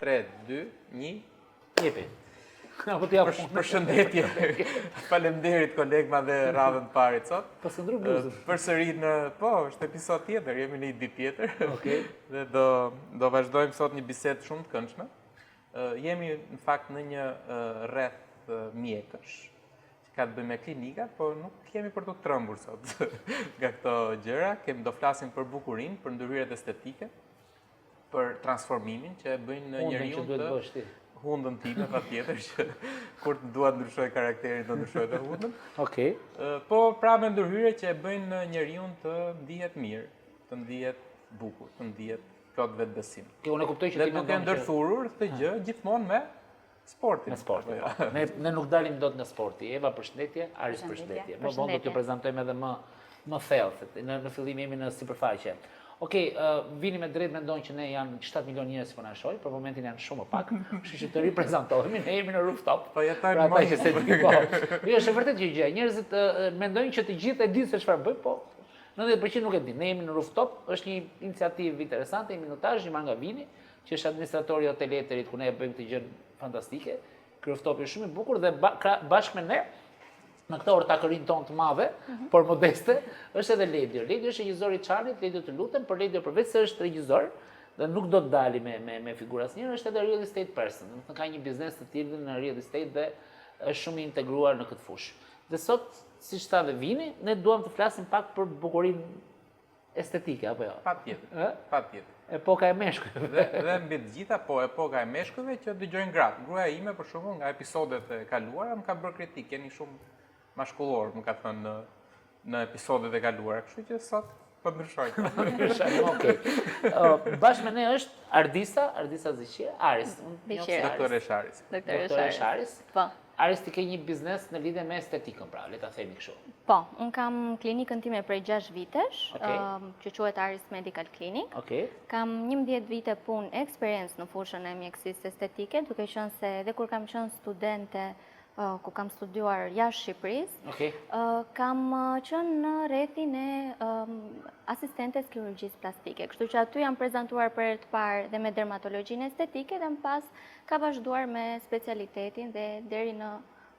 3, 2, 1. Jepi. Apo ti apo Përshëndetje. Faleminderit koleg ma dhe radhën të parit sot. Po s'e ndru bluzën. Përsëri në, po, është episod tjetër, jemi në një ditë tjetër. Okej. Dhe do do vazhdojmë sot një bisedë shumë të këndshme. Jemi në fakt në një rreth mjekësh që ka të bëjë me klinikat, po nuk kemi për të trembur sot nga këto gjëra. Kemi do flasim për bukurinë, për ndërhyrjet estetike, për transformimin që e bëjnë në njeriun që duhet të bësh ti. Hundën time patjetër që kur të dua të ndryshoj karakterin do ndryshoj edhe hundën. Okej. Po pra me ndërhyrje që e bëjnë njeriun të ndihet mirë, të ndihet bukur, të ndihet plot vetëbesim. Kjo unë e kuptoj që ti mendon. Dhe duke ndërthurur këtë gjë gjithmonë me sportin. Me sportin. Po, jo. Ne ne nuk dalim dot nga sporti. Eva përshëndetje, Aris përshëndetje. Më vonë do t'ju prezantojmë edhe më më thellë, se në në fillim jemi në sipërfaqe. Okej, uh, Vini me drejt mendon që ne janë 7 milion njerëz që po na shohin, për momentin janë shumë më pak, kështu që të riprezantohemi, ne jemi në rooftop. Po jetojmë më që se di po. Jo, është vërtet që gjë. Njerëzit uh, mendojnë që të gjithë e dinë se çfarë bëjmë, po 90% nuk e dinë. Ne jemi në rooftop, është një iniciativë interesante, një minutazh, një marrë nga Vini, që është administratori i Hotel Eterit, ku ne e bëjmë këtë gjë fantastike. Ky rooftop është shumë i bukur dhe ba, bashkë me ne në këtë ortakërinë tonë të madhe, mm -hmm. por modeste, është edhe Ledio. Ledio është regjizori i Çanit, Ledio të lutem, por Ledio përveç se është regjizor dhe nuk do të dali me me me figura asnjëherë, është edhe real estate person. Domethënë ka një biznes të tillë në real estate dhe është shumë i integruar në këtë fushë. Dhe sot, siç tha dhe Vini, ne duam të flasim pak për bukurinë estetike apo jo? Patjetër. Patjetër. Epoka e meshkujve. Dhe dhe mbi të gjitha po epoka e meshkujve që dëgjojnë gratë. Gruaja ime për shembull nga episodet e kaluara më ka bërë kritikë, jeni shumë mashkullor, më ka thënë në në episodet e kaluara, kështu që sot po ndryshoj. Po ndryshoj, okej. Bashkë me ne është Ardisa, Ardisa Zeqir, Aris, Doktoresh Aris. Doktoresh Aris. Po. Aris ti ke një biznes në lidhje me estetikën, pra, le ta themi kështu. Po, unë kam klinikën time prej 6 vitesh, okay. që quhet Aris Medical Clinic. Okay. Kam 11 vite punë eksperiencë në fushën e mjekësisë estetike, duke qenë se edhe kur kam qenë studente, ku kam studiuar jashtë Shqipërisë, okay. kam qenë në rrethin e asistentes kirurgjisë plastike. Kështu që aty jam prezantuar për herë të parë dhe me dermatologjinë estetike dhe më pas Ka vazhduar me specialitetin dhe deri në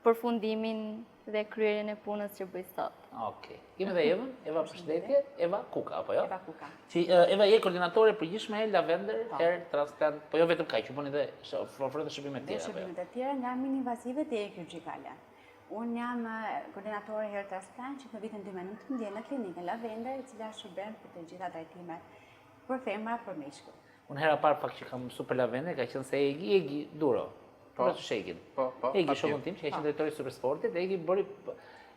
përfundimin dhe kryerjen e punës që bëj sot. Okej. Kemi dhe Evën, Eva përshëndetje, Eva Kuka apo jo? Eva Kuka. Që Eva je koordinatore e përgjithshme e Lavender po. Hair Transplant, po jo vetëm kaq, ju bëni dhe ofroni dhe shërbime të tjera apo jo? Shërbime të tjera nga mini-invazive deri kirurgjikale. Unë jam koordinatore Hair Transplant që në vitin 2019 në klinikën Lavender, e cila shërben për të gjitha trajtimet për femra, për meshkuj. Unë hera parë pak që kam mësu për Lavender, ka qenë se Egi, Egi Duro, po, të Shegin. Po, po, Egi, shokun tim, që ka qenë po. drejtori i Supersportit, Egi bëri,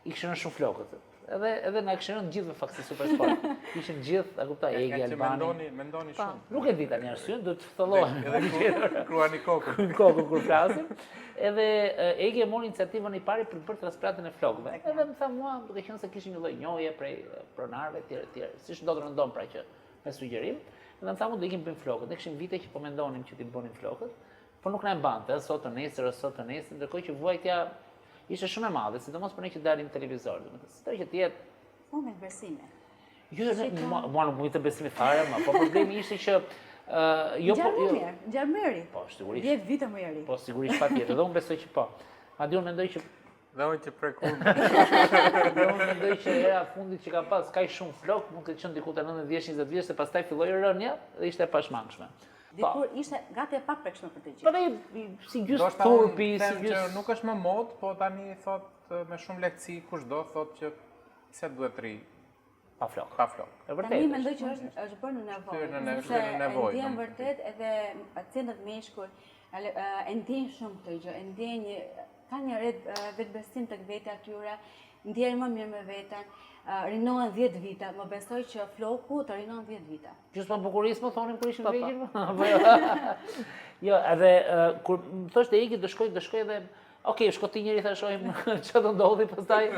i kishin rënë shumë flokët. Edhe, edhe na kishin rënë gjithëve fakt si Supersport. Ishin gjithë, a kuptoj, Egi, Albani. Mendoni, mendoni po. shumë. Nuk e di tani arsyen, do të thellohemi. Edhe kruani kokën. Kruani kokën kur flasim. Edhe Egi e mori iniciativën i pari për të bërë transplantin e flokëve. Edhe më tha mua, duke qenë se kishim një lloj njohje prej pronarëve etj etj. Siç ndodh rëndom pra që me sugjerim, dhe më tha mu do ikim bëjmë flokët. Ne kishim vite që po mendonim që t'i bënim flokët, por nuk na e mbante, ë sot të nesër, ë sot të nesër, ndërkohë që vuajtja ishte shumë e madhe, sidomos për ne që dalim në televizor, domethënë, sido që të jetë Po me besime. Jo, jo, ne, mua, mua nuk më vinte besimi fare, ma, po problemi ishte që uh, jo po jo. Mirë, ngjan më i ri. Po, sigurisht. 10 vite më i ri. Po, sigurisht patjetër. Dhe unë besoj që po. Madje unë mendoj që Dhe unë që prek unë. Dhe unë mendoj që hera e fundit që kam pas kaq shumë flok, mund të ketë qenë diku te 19 vjeç, 20 vjeç, se pastaj filloi rënia dhe ishte e pashmangshme. Po. Dikur ishte gati e paprekshme për të gjithë. Po dhe si gjysmë turpi, si gjysmë. Që nuk është më modë, po tani thot me shumë lehtësi kushdo thot që pse duhet të rri pa flok. Pa flok. E vërtetë. Tani mendoj që është është bërë në nevojë. Në nevojë, në nevojë. Ndjen vërtet edhe pacientët meshkuj e ndjejnë shumë këtë gjë, e ndjejnë një ka një vetëbesim tek vetja e tyre, ndjehen më mirë me veten, rinohen 10 vite, më besoj që floku të rinon 10 vite. Gjysma bukurisë më thonin kur ishim po, po. vegjël? Po. Jo, edhe kur më thoshte Egi do shkoj, do shkoj edhe Ok, shko ti njëri tha shohim çfarë do ndodhi pastaj.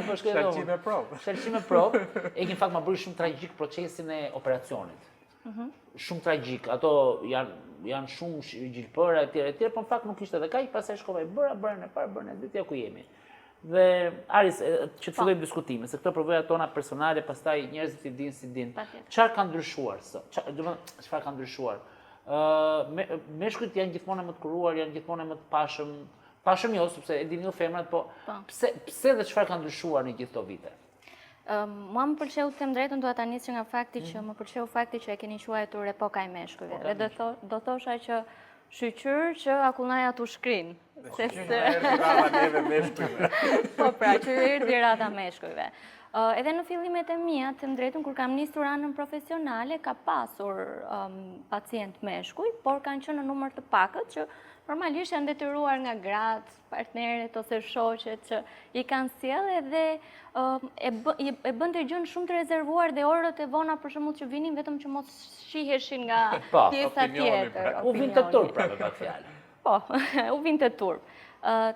Po shkoj edhe. Shalqi me provë. Shalqi me provë. Egi në fakt ma bëri shumë tragjik procesin e operacionit. Mm Shumë tragjik. Ato janë janë shumë gjilpëra etj etj, por në fakt nuk ishte edhe kaq, pastaj shkova i bëra, bëra në parë, bëra në dytë, ja ku jemi. Dhe Aris, që të po. fillojmë diskutimin, se këto përvoja tona personale, pastaj njerëzit i dinë si dinë. Çfarë ka ndryshuar sot? Çfarë, domethënë, çfarë ka ndryshuar? Ë meshkujt janë gjithmonë më të kuruar, janë gjithmonë më të pashëm, pashëm jo, sepse e dini ju femrat, po, po. pse pse dhe çfarë ka ndryshuar në gjithë këto vite? Mua më pëlqeu të them drejtën, dua ta nis që nga fakti që mm. më pëlqeu fakti që e keni quajtur epoka e meshkujve. Dhe do tho, do thosha që shyqyr që akullnajat u shkrinë. Sepse që erdhi radha neve meshkujve. Po pra, që erdhi radha meshkujve. Edhe në fillimet e mia, të them drejtën, kur kam nisur anën profesionale, ka pasur um, pacientë meshkuj, por kanë qenë në numër të pakët që normalisht janë detyruar nga gratë, partneret ose shoqet që i kanë sjellë edhe e, e bënte gjënë shumë të rezervuar dhe orët e vona për shembull që vinin vetëm që mos shiheshin nga po, pjesa tjetër. Pra. U vinte turp pra me pak fjalë. Po, u vinte turp.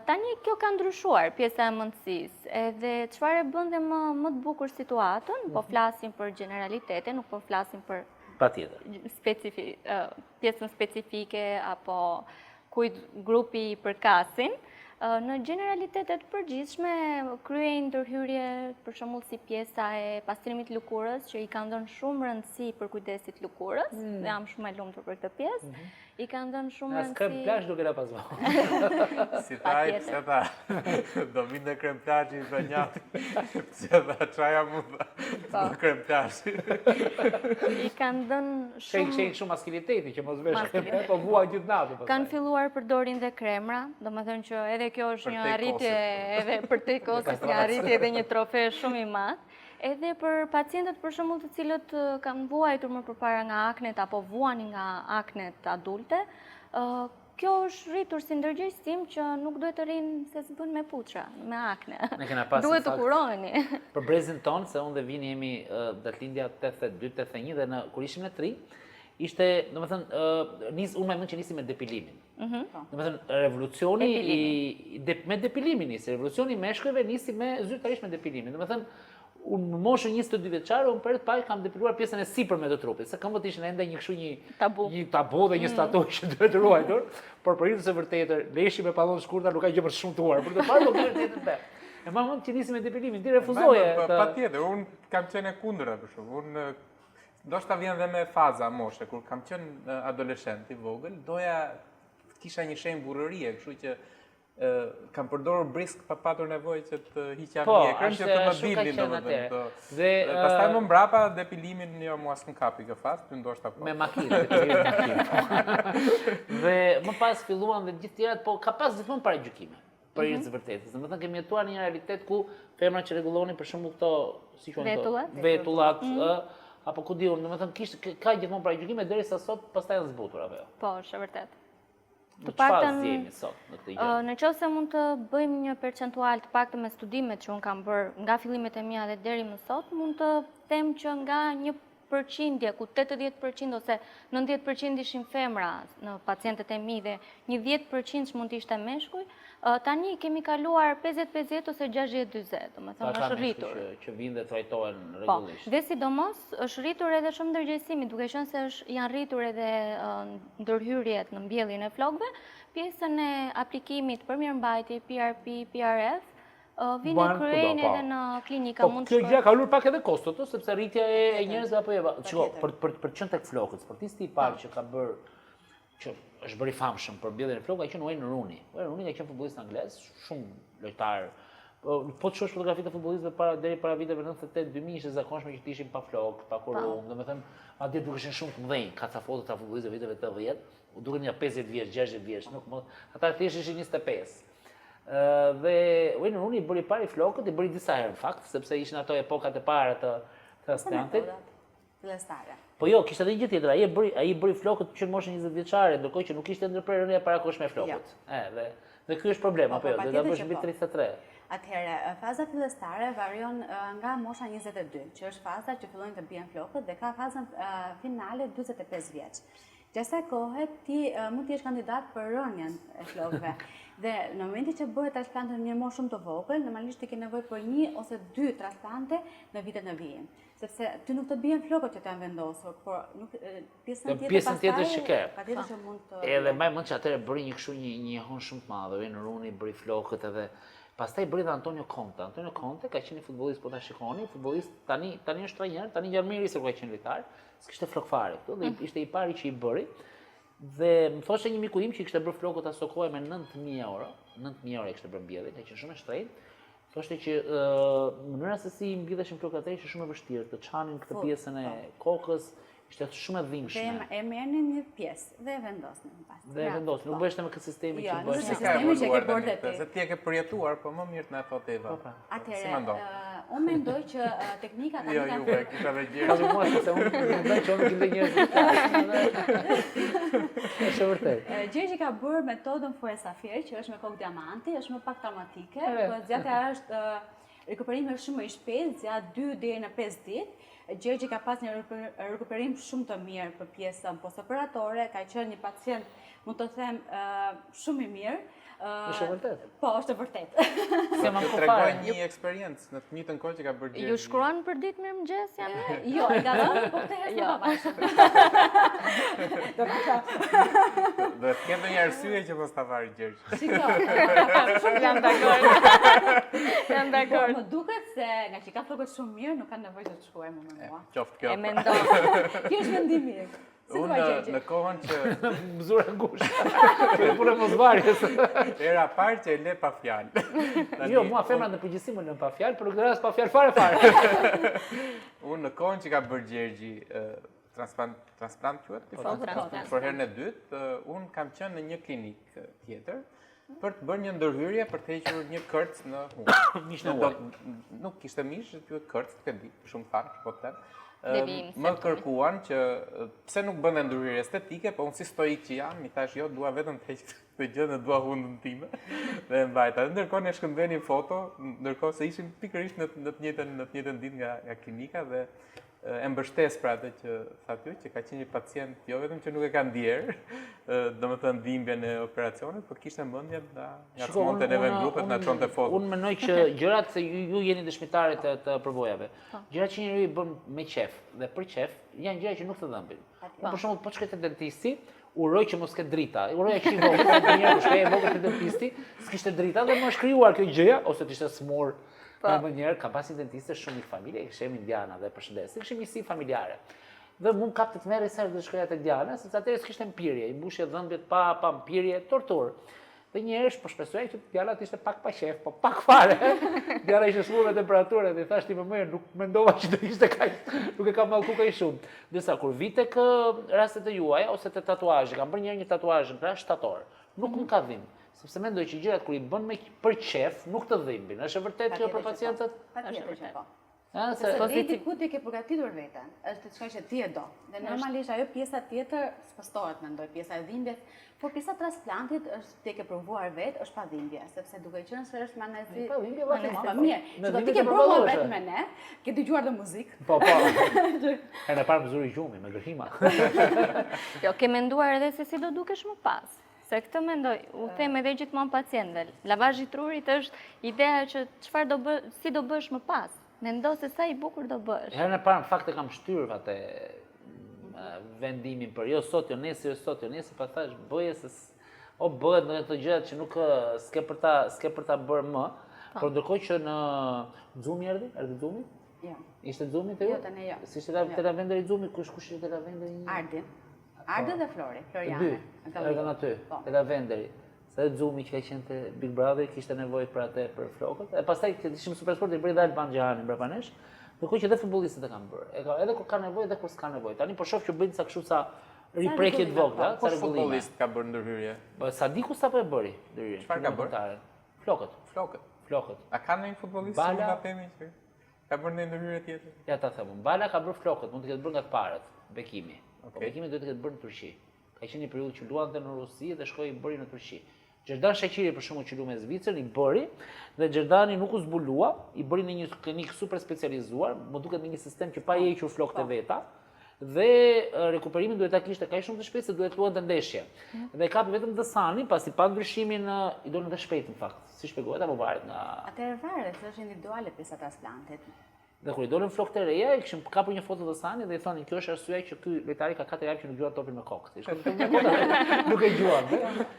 Tani kjo ka ndryshuar pjesa e mendësisë, edhe çfarë e bën dhe më, më të bukur situatën, po mhm. flasim për gjeneralitete, nuk po flasim për Patjetër. Specifi, pjesën specifike apo kujt grupi i përkasin. Në gjeneralitete të përgjithshme kryejnë ndërhyrje për shembull si pjesa e pastrimit të lëkurës që i kanë dhënë shumë rëndësi përkujdesit të lëkurës mm. dhe jam shumë e lumtur për këtë pjesë. Mm -hmm. I kanë dhënë shumë rëndësi. As krem plazh duke la pas vonë. Si tha ai, pse tha? Do vinte krem plazhi i vënjat. Pse tha, ça jam unë tha? Po. Do krem plazhi. I kanë dhënë shumë... Shenjë shumë maskiliteti që mos vesh krem, po vua gjithë natën. Kanë filluar përdorin dhe kremra, domethënë që edhe kjo është një arritje, edhe përtej kosit, një arritje edhe një trofe shumë i madh. Edhe për pacientët për shembull të cilët kanë vuajtur më përpara nga aknet apo vuanin nga aknet adulte, kjo është rritur si ndërgjegjësim që nuk duhet të rrinë se s'bën me puçra, me akne. Ne kena pas duhet të kuroheni. Për brezin tonë, se unë dhe Vini jemi datëlindja 82, 81 dhe në kur ishim ne të rinj, ishte, domethënë, nis unë mbaj mend që nisi me depilimin. Mhm. Domethënë, revolucioni i me depilimin nisi, revolucioni i meshkujve nisi me zyrtarisht me depilimin. Domethënë, unë në moshën 22 vjeçare, unë për herë të parë kam depiluar pjesën e sipërme të trupit, se këmbët ishin ende një kështu një tabu, një tabu dhe një mm. statujë që duhet ruajtur, por për hir të së vërtetës, leshi me pantallona të shkurtra nuk ka gjë më të shëmtuar, për të parë po duhet të jetë të E mbaj mend që nisi me depilimin, ti refuzoje. Patjetër, unë kam qenë e kundërta për shembull. Unë Ndoshta vjen dhe me faza moshe, kur kam qenë adoleshent i vogël, doja të kisha një shenjë burrërie, kështu që kam përdorur brisk pa patur nevojë që të hiqja po, mjekrën që të më dilnin domethënë. Po. Dhe pastaj më mbrapa depilimin jo mua s'më kapi kjo fazë, ty ndoshta po. Me makinë, depilimin me makinë. Po. Dhe më pas filluan dhe gjithë tjerat, po ka pas gjithmonë paragjykime. Për hir të mhm. vërtetës. Domethënë kemi jetuar në një realitet ku femrat që rregullonin për shembull këto, si quhen këto? Vetullat. Vetullat, mm. ë, apo ku di unë, domethënë kishte ka gjithmonë paragjykime derisa sot pastaj janë zbutur apo jo. Po, është e vërtetë. Të paktën jemi sot në këtë gjë. Në qoftë se mund të bëjmë një percentual të paktën me studimet që unë kam bërë nga fillimet e mia dhe deri më sot, mund të them që nga një përqindje, ku 80% ose 90% ishin femra në pacientët e mi dhe një 10% që mund të ishte meshkuj, tani kemi kaluar 50-50 ose 60-40, domethënë është rritur. Që, që vinë dhe trajtohen po, rregullisht. Dhe sidomos është rritur edhe shumë ndërgjegjësimi, duke qenë se është, janë rritur edhe ndërhyrjet në mbjelljen e flokëve, pjesën e aplikimit për mirëmbajtje, PRP, PRF, Vijnë e kryejnë po. edhe në klinika po, mund të Kjo gjë ka ulur pak edhe kostot, sepse rritja e njerëzve apo jo. Shiko, për për për të qenë tek flokët, sportisti i parë po. që ka bërë që është bërë i famshëm për mbjelljen e flokëve ka qenë Wayne Rooney. Wayne Rooney ka qenë futbollist anglez, shumë lojtar. Po, po të shohësh fotografitë e futbollistëve para deri para viteve 98 2000 ishte e zakonshme që të ishin pa flokë, pa kurum, po. domethënë madje dukeshin shumë të mëdhenj, ka ca foto të futbollistëve viteve 80, u duken nja 50 vjeç, 60 vjeç, nuk më, ata thjesht ishin 25. Dhe Wayne Rooney i bëri i pari flokët, i bëri disa herë në fakt, sepse ishin ato epokat e para të transplantit. Fillestare. Po jo, kishte edhe një gjë tjetër, ai e bëri, ai i bëri flokët që në moshën 20 vjeçare, ndërkohë që nuk ishte ndërprerë rënia e parakohshme e flokut. Jo. E, dhe dhe ky është problem, po, apo po, jo, do ta bësh mbi 33. Po. Atëherë, faza fillestare varion nga mosha 22, që është faza që fillojnë të bien flokët dhe ka fazën finale 45 vjeç. Gjatë kësaj kohe ti mund të jesh kandidat për rënien e flokëve. Dhe në momentin që bëhet transplanti në një moshë shumë të vogël, normalisht ti ke nevojë për një ose dy transplante në vitet në vijim. Sepse ty nuk të bien flokët që të janë vendosur, por nuk pjesën tjetër pjesën tjetër që ke. Patjetër që mund të Edhe mbaj mend që atëherë bëri një kështu një një jehonë shumë të madhe, Wayne Rooney bëri flokët edhe pastaj bëri dhe Antonio Conte. Antonio Conte ka qenë një futbollist, po ta shikoni, futbollist tani tani është trajner, tani ngjan më i ri se kur ka qenë lojtar. S'kishte flokë fare këtu dhe mm. ishte i pari që i bëri. Dhe më thoshte një miku im që i kishte bërë flokët aso kohe me 9000 euro, 9000 euro i kishte bërë mbjelljen, ka qenë shumë e shtrenjtë. Thoshte që mënyra se si i mbilleshin flokët atëherë ishte shumë e vështirë, të çanin këtë pjesën e po. kokës, ishte shumë e dhimbshme. Dhe e merrnin një pjesë dhe e vendosnin më pas. Dhe e vendosnin, nuk bëheshte me këtë sistemin jo, që bëhesh. Jo, nuk sistemin që ke bërë ti. Se ti e ke përjetuar, po më mirë të na thotë Eva. Po, pra. Atëherë, si mendon? Unë mendoj që teknika tani jo, ka... Jo, juve, kisha dhe Gjergj. Ka mua, sepse unë mendoj që unë nuk i lë njerëzit të Është e vërtetë. Gjergji ka bërë metodën Fure Safir, që është me kokë diamanti, është më pak traumatike, po zgjatja është rikuperimi është shumë më i shpejtë, zgjat 2 deri në 5 ditë. Gjergji ka pas një rikuperim shumë të mirë për pjesën postoperatore, ka qenë një pacient, mund të them, shumë i mirë. Është e vërtetë? Po, është e vërtetë. Se më po fare. një eksperiencë në të njëjtën kohë që ka bërë Gjergji. Ju shkruan për ditë mirëmëngjes jam mirë? Jo, e ka dhënë, po këtë herë s'më bash. Do të ketë një arsye që mos ta varë Gjergji. Shiko. Jam dakord. Jam dakord. Po, më duket se nga që ka flokët shumë mirë, nuk ka nevojë të shkruajë më me mua. Qoftë kjo. E mendon. Kjo është mendimi im. Si Unë në kohën që... Më zura ngushtë. Kjo punë e mosvarjes. Hera e parë që e le pa fjalë. Jo, mua femrat në përgjithësi më lënë pa fjalë, por në këtë rast pa fjalë fare fare. Unë në kohën që ka bërë Gjergji transplant, transplant quhet? Po, transplant. Për herën e dytë, unë kam qenë në një klinikë tjetër për të bërë një ndërhyrje për të hequr një kërc në hundë. Mish në ujë. Nuk kishte mish, quhet kërc, nuk e di, shumë thanë, po të them. Më kërkuan që pse nuk bën ndërhyrje estetike, po unë si stoik që jam, i thashë jo, dua vetëm të heq këtë gjë dhe dua hundën time. Dhe e mbajta. Dhe ndërkohë ne shkëmbenim foto, ndërkohë se ishim pikërisht në në të njëjtën në të njëjtën ditë nga nga klinika dhe e mbështes pra atë që thatë ju, që ka qenë një pacient jo vetëm që nuk e ka ndier, domethënë dhimbjen e operacionit, por kishte mendjen ta ngacmonte neve në grupe, na çonte foto. Unë mendoj që gjërat se ju, ju jeni dëshmitare të, të përvojave. Po. Gjërat që njeriu i bën me qef dhe për qef, janë gjëra që nuk të dhëmbin. Po. Për shembull, po të shkoj te dentisti, uroj që mos ketë drita. Uroj që i vogël, se një herë shkoj e vogël te dentisti, s'kishte drita dhe më është krijuar kjo gjëja ose të ishte sëmurë. Po. Në një herë kam pas një dentiste shumë mik familje, kishte emrin Diana dhe përshëndes. Kishim miqësi familjare. Dhe mu më kapte tmerri sa herë të shkoja te Diana, sepse atëherë s'kishte mpirje, i mbushje dhëmbët pa pa mpirje, torturë. Dhe një herë po shpresoja që Diana të ishte pak pa qef, po pak fare. Diana ishte sëmurë me temperaturë dhe i thashë ti më mirë, nuk mendova që do ishte kaq, nuk e kam mallku kaq shumë. Ndërsa kur vi tek rastet e juaja ose te tatuazhi, kam bërë një herë një tatuazh në krah 7 orë. Nuk më ka dhimbë, sepse mendoj që gjërat kur i bën me për qef, nuk të dhimbin. Është e vërtetë kjo për po. pacientët? Patjetër që po. Ëh, se po ti diku ti ke përgatitur veten, është diçka që ti e do. Dhe normalisht ajo pjesa tjetër spostohet, mendoj, pjesa e dhimbjes, por pjesa e transplantit është ti e ke provuar vetë, është pa dhimbje, sepse duke qenë se është me anestezi. Pa dhimbje, vllafi, po mirë. Që ti ke provuar vetë me ne, ke dëgjuar dhe muzikë. Po, po. Herën e parë më zuri gjumi me gërhima. Jo, ke menduar edhe se si do dukesh më pas. Se këtë mendoj, u them edhe gjithmonë pacientëve. Lavazhi i trurit është ideja që çfarë do bë, si do bësh më pas. Mendo se sa i bukur do bësh. Herën e parë në fakt e kam shtyrë atë vendimin për jo sot, jo nesër, jo sot, jo nesër, pastaj bëje se o bëhet në këto gjërat që nuk s'ke për ta s'ke për ta bërë më. Po. Por ndërkohë që në Xumi erdhi, erdhi Xumi? Jo. Ishte Xumi te ju? Jo, tani jo. Si ishte te Lavenderi Xumi, kush kush ishte te Lavenderi? Ardi. Ardi dhe Flori, Floriane. Dy, erdhën aty, po. te Lavenderi. Se edhe Xumi që ka qenë te Big Brother, kishte nevojë për atë për flokët. E pastaj që ishim Supersport i bëri dhe Alban Xhahani mbrapa nesh. Ndërkohë që edhe futbollistët e kanë bërë. E ka edhe kur ka nevojë dhe kur s'ka nevojë. Tani po shoh që bëjnë ca kështu ca ripreke të vogla, ca rregullime. Futbollist ka bërë ndërhyrje? Po Sadiku sapo e bëri ndërhyrjen. Çfarë ka bërë? Flokët. Flokët. Flokët. A ka ndonjë futbollist që mund ta themi që Ka bërë ndonjë ndërhyrje tjetër? Ja ta them unë. Bala ka bërë flokët, mund të ketë bërë nga të parët, Bekimi. Okay. Po Bekimi duhet të ketë bërë në Turqi. Ka qenë një periudhë që luante në Rusi dhe shkoi i bëri në Turqi. Xherdan Shaqiri për shembull që luan me Zvicrën i bëri dhe Xherdani nuk u zbulua, i bëri në një klinikë super specializuar, më duket në një sistem që pa i hequr flokët e po. veta dhe rekuperimin duhet ta kishte kaq shumë të shpejtë se duhet të luante ndeshje. Mm. Dhe e kapi vetëm Dësani, pasi pa ndryshimin i dolën dhe shpejt në fakt. Si shpjegohet apo varet nga Atëherë varet, se është individuale pjesa e transplantit. Dhe kur i dolën flokët e reja, i kishin kapur një foto Dësani dhe i thonin kjo është arsyeja që ky lojtari ka katër javë që nuk gjuan topin me kokë. Se ishte me kokë, nuk e gjuan.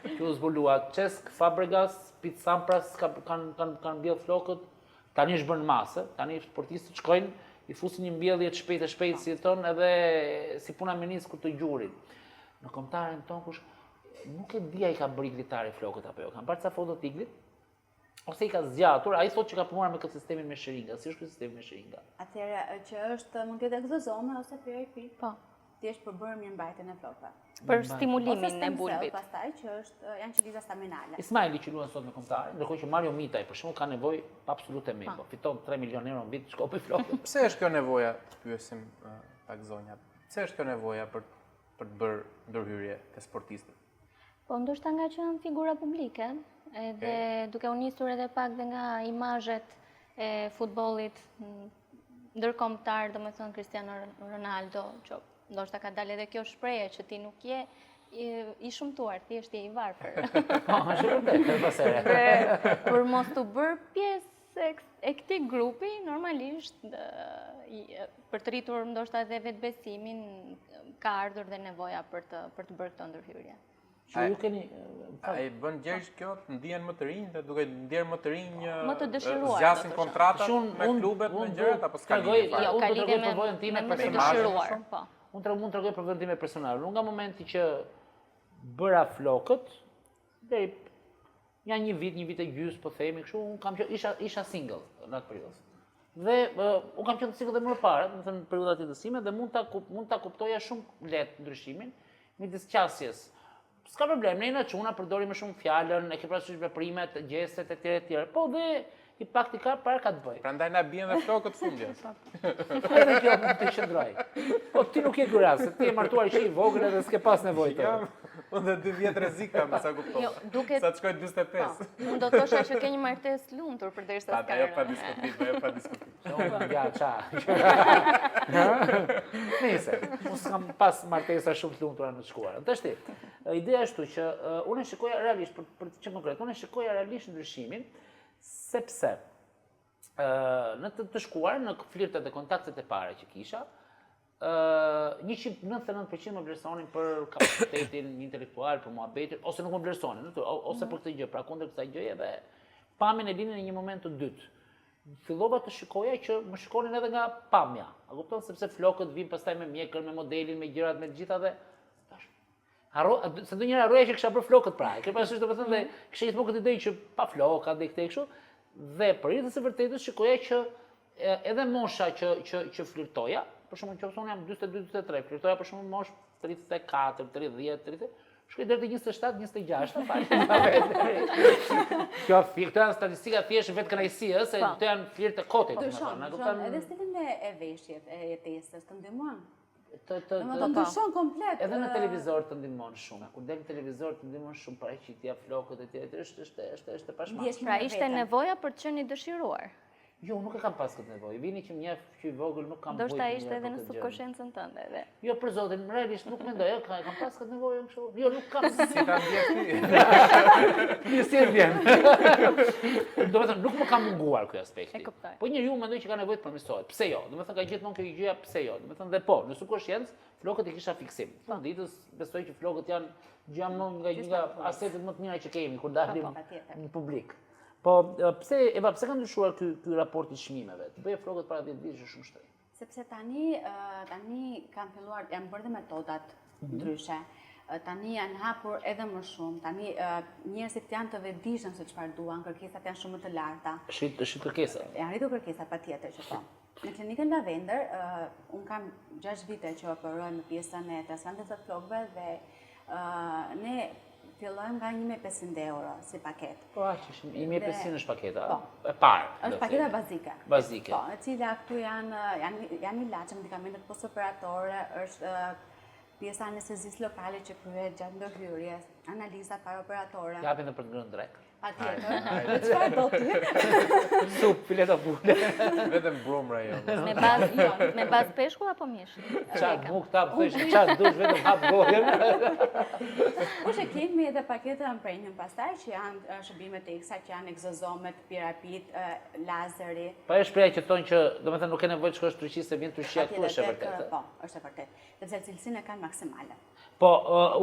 Që u zbulua Cesc Fabregas, Pete Sampras kanë kanë kanë mbjell flokët. Tani është bërë në masë, tani sportistët shkojnë, i fusin një mbjellje të shpejtë e shpejtë, si thonë, edhe si puna meniskut të gjurit. Në kombëtaren tonë kush nuk e di a i ka bërë Igli Tare flokët apo jo. Kam parë ca foto të Iglit, ose i ka zgjatur, ai thotë që ka punuar me këtë sistemin me shiringa. Si është ky sistemi me shiringa? Atëherë që është mund të jetë egzozome ose PRP. Po. Thjesht për bërë mirëmbajtjen e flokëve. Për stimulimin e bulbit. Ose pastaj që është janë qeliza staminale. Ismajli që luan sot me kombëtaren, ndërkohë që Mario Mitaj për shembull ka nevojë absolute me, po fiton 3 milion euro në vit, shko bëj flokët. Pse është kjo nevoja, të pyesim pak zonja. Pse është kjo nevoja për për të bërë ndërhyrje te sportistët? Po ndoshta nga që janë figura publike, edhe duke u nisur edhe pak dhe nga imazhet e futbollit ndërkombëtar, domethënë Cristiano Ronaldo, që ndoshta ka dalë edhe kjo shprehje që ti nuk je i shëmtuar, thjesht je i varfër. Po, është vërtet, e pasere. Dhe për mos t'u bërë pjesë e këtij grupi, normalisht për të rritur ndoshta edhe vetëbesimin, ka ardhur dhe nevoja për të për të bërë këto ndërhyrje. Që ju keni A i bën Gjergj kjo të ndihen më të rinj dhe duke ndjerë më të rinj më të dëshiruar. Zgjasin kontratat me klubet me gjërat apo s'ka lidhje fare. Jo, ka lidhje me përvojën time më të dëshiruar, po. Unë të mund të tregoj përvojën time personale. Unë nga momenti që bëra flokët, deri nja një vit, një vit e gjysë, po themi kështu, unë kam qenë isha isha single në atë periudhë. Dhe uh, unë kam qenë single dhe më parë, domethënë në periudha të jetës sime dhe mund ta mund ta kuptoja shumë lehtë ndryshimin midis qasjes. S'ka problem, ne jena çuna përdorim më shumë fjalën, e ke parasysh veprimet, gjestet e tjera e tjera. Po dhe i pak ti ka para ka të bëjë. Prandaj na bien dhe flokët fundja. Edhe kjo mund të qëndrojë. Po ti nuk je ky rast, se ti je martuar që i vogël edhe s'ke pas nevojë të. Jam, unë dhe dy vjet rrezik kam, sa kuptova. Jo, duket Sa të shkoj 45. Po, unë do të thosha që ke një martesë të lumtur përderisa s'ka. Ajo pa diskutim, ajo pa diskutim. Ja, ça. Nëse, unë s'kam pas martesa shumë të lumtura në të shkuarën. Tashti, ideja është që unë e shikoja realisht për për të qenë konkret, unë e shikoja realisht ndryshimin sepse në të, të shkuarën, në flirtet dhe kontaktet e para që kisha, 199% më vlerësonin për kapacitetin intelektual, për muhabetin, ose nuk më vlerësonin, ose për këtë gjë, pra kundër kësaj gjëje dhe pamjen e linin në një moment të dytë. Fillova të shikoja që më shikonin edhe nga pamja. A kupton sepse flokët vijnë pastaj me mjekër, me modelin, me gjërat, me të gjitha dhe Harro, se ndonjëherë harroja që kisha bërë flokët pra. E ke parasysh domethënë dhe mhm. kisha gjithmonë këtë ide që pa flokë andej këtej kështu. Dhe për hir të së vërtetës shikoja që edhe mosha që që që flirtoja, për shembull nëse unë jam 42 43, flirtoja për shembull moshë 34, 30, 30, shkoj deri te 27, 26, fal. Kjo këto janë statistika thjesht vetëkënaqësi, ë, se po. këto janë flirte koti, domethënë, a kupton? Edhe stilin e veshjes, e jetesës, të ndihmon. Të të të të ndryshon komplet. Edhe në televizor të ndihmon shumë. Kur del në televizor të ndihmon shumë paraqitja, flokët e tjera, është është është është e pashmangshme. Pra ishte nevoja për të qenë i dëshiruar. Jo, nuk e kam pas këtë nevojë. Vini që më njeh që i vogël nuk kam bujt. Ndoshta ishte edhe në subkonsciencën tënde edhe. Jo, për zotin, realisht nuk mendoj, ka kam pas këtë nevojë kështu. Jo, nuk kam. Si ta ndjesh ti? Mirë si e ndjen. Domethënë nuk më ka munguar ky aspekt. E kuptoj. Po njeriu mendoj që ka nevojë të përmirësohet. Pse jo? Domethënë ka gjithmonë kjo gjëja pse jo? Domethënë dhe po, në subkonsciencë flokët i kisha fiksim. Fund ditës besoj që flokët janë gjëja më nga një nga asetet më të mira që kemi kur dalim po, po, në publik. Po, pse, Eva, pse ka ndryshuar ky ky raport i çmimeve? Të bëje flokët para 10 vitesh është shumë shtrenjtë. Sepse tani tani kanë filluar, janë bërë dhe metodat mhm. ndryshe. Tani janë hapur edhe më shumë. Tani njerëzit janë të vetëdijshëm se çfarë duan, kërkesat janë shumë më të larta. Është është kërkesa. Janë rritur kërkesat patjetër që po. Në klinikën Lavender, unë kam 6 vite që operoj në pjesën e transplantit të flokëve dhe ne fillojmë nga 1500 euro si paketë. Po, aq është, 1500 është paketa, po. e parë. Është paketa bazike. Bazike. Po, e cila këtu janë, janë, janë ilaçe, medikamentet postoperatore, është pjesa e anestezisë lokale që kryhet gjatë ndërhyrjes, analiza paraoperatore. Japin dhe për të ngrënë drekë. Patjetër. Çfarë do ti? Supë, fileta pule. Vetëm brumra jo. Me bazë, jo, me bazë peshku apo mish? Ça bukë ta bësh, ça dush vetëm hap gojën. Po që kemi edhe paketën premium pastaj që janë shërbimet ekstra, që janë egzozomet, PRP-t, lazeri. Po e shprehja që thonë që, domethënë nuk ke nevojë të shkosh në Turqi se vjen Turqia këtu është e vërtetë. Po, është e vërtetë. Sepse cilësinë e kanë maksimale. Po,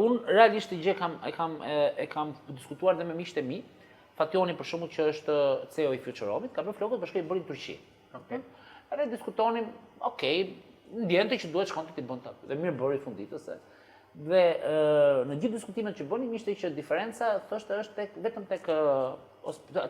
unë realisht këtë gjë kam, e kam, e kam diskutuar dhe me miqtë e mi. Fatjoni për shembull që është CEO i Future Home-it, ka bërë flokët, po shkoi i bëri në Turqi. Okej. Edhe diskutonim, ok, ndjente që duhet shkonte t'i bënte aty. Dhe mirë bëri fund ditës se. Dhe në gjithë diskutimet që bënim ishte që diferenca thoshte është tek vetëm tek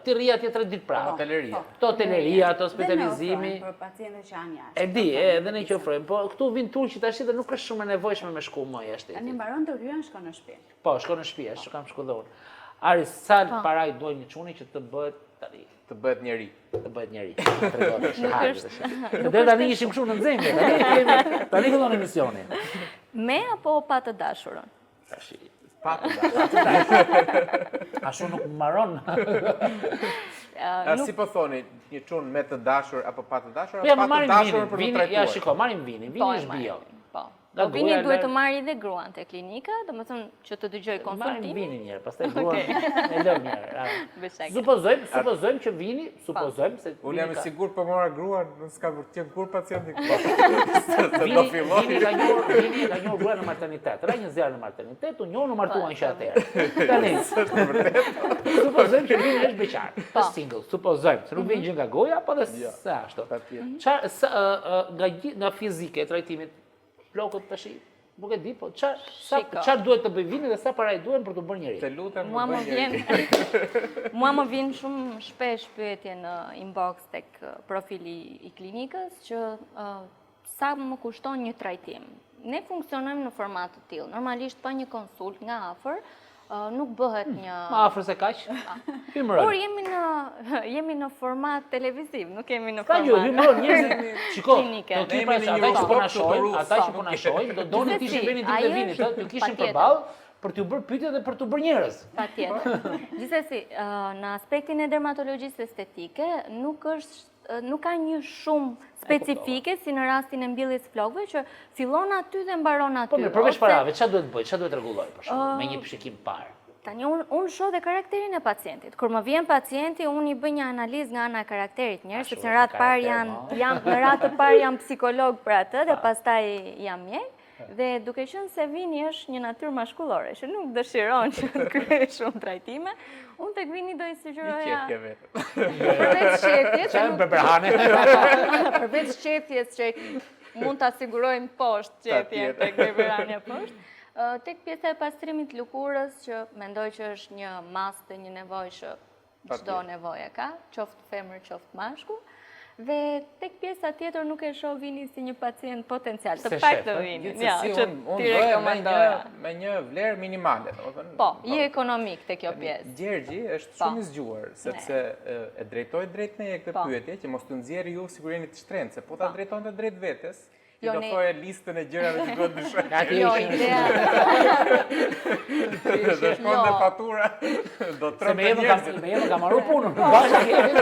ti rri atje 3 ditë pra. Po, hoteleria. Po. Te hoteleria, te hospitalizimi. Për pacientët që janë jashtë. E di, e, edhe ne që ofrojmë, po këtu vijnë turqit tash dhe nuk është shumë e nevojshme me shku më jashtë. Tani mbaron të rryen, shkon në shtëpi. Po, shkon në shtëpi, ashtu kam shku dhe unë. Aris, sa po. para i duhen një çuni që të bëhet tani? Të bëhet njeri. Të bëhet njeri. Nuk është. Të deri tani ishim kështu në nxehje, tani kemi tani fillon emisioni. Me apo pa të dashurën? Tash pa të dashurën. Ashtu nuk mbaron. A si po thoni, një çun me të dashur apo pa të dashur, apo pa të dashurën për të trajtuar? Ja, shiko, marrim Vinin, Vini po, është bio. Po. Po Vini duhet të marrë edhe gruan te klinika, domethënë që të dëgjojë konsultimin. Marrim Vinin njëherë, pastaj gruan e lëmë njëherë. Supozojmë, supozojmë që Vini, po. supozojmë se Unë jam i sigurt po mora gruan, nuk s'ka për të qenë kurrë pacienti këtu. Se do filloj. Vini ka njohur, Vini ka njohur gruan në maternitet. Ra një zjarr në maternitet, u njohën, u martuan që atëherë. Tani, s'është vërtet. Supozojmë që Vini është beqar, po. është single, supozojmë, se nuk vjen mhm. gjë nga goja, po dhe jo, se ashtu. Çfarë nga nga fizike e trajtimit Flokët tash nuk e di, po ça sa çfarë duhet të bëjë Vini dhe sa para i duhen për t'u bërë njeri? Të lutem, mua më vjen. Mua më vjen shumë shpesh pyetje në inbox tek profili i klinikës që uh, sa më kushton një trajtim. Ne funksionojmë në format të tillë. Normalisht pa një konsult nga afër, nuk bëhet hmm, një... Ma afër se kaq? Por jemi në, jemi në format televiziv, nuk jemi në format... Ka gjë, hymëron njerëzit, shiko, do të pra ata që po na shohin, ata që po na shohin, do donin të ishin venin tim dhe Vinit, t'ju kishin përballë, për t'ju bërë pyetje dhe për t'u bërë njerëz. Patjetër. Gjithsesi, në aspektin e dermatologjisë estetike, nuk është nuk ka një shumë specifike si në rastin e mbjelljes flokëve që fillon aty dhe mbaron aty. Po mirë, përveç parave, çfarë duhet të bëj? Çfarë duhet të rregulloj për shembull me një shikim parë? Tani unë unë shoh dhe karakterin e pacientit. Kur më vjen pacienti, unë i bëj një analizë nga ana e karakterit njëherë, sepse në radhë të parë jam jam në radhë të parë jam psikolog për atë dhe pastaj jam mjek. Dhe duke qenë se Vini është një natyrë mashkullore, që nuk dëshiron që të kryejë shumë trajtime, unë tek Vini do i sugjeroja... Një qethje vetëm. Përveç qethjes... Që në berberhane. Përveç qethjes që mund ta sigurojmë poshtë qethjen tek berberhania poshtë, tek pjesa e pastrimit të lëkurës që mendoj që është një must dhe një nevojë që Çdo nevojë ka, qoftë femër, qoftë mashkull. Dhe tek pjesa tjetër nuk e shoh Vinin si një pacient potencial, të paktën Vinin. Ja, që t'i rekomandoja. Me një vlerë minimale, domethënë. Po, je ekonomik te kjo pjesë. Gjergji është po. shumë i zgjuar, sepse e drejtoi drejt meje këtë po. pyetje që mos të nxjerrë ju sikur jeni të shtrenjtë, se po ta po. drejtonte drejt vetes, Ti jo, do thoje listën e gjërave që duhet ndryshojnë. Jo, ideja. Do shkonte jo. fatura, do trembte njerëzit. Me Evën ka marrë punën, bashkë kemi.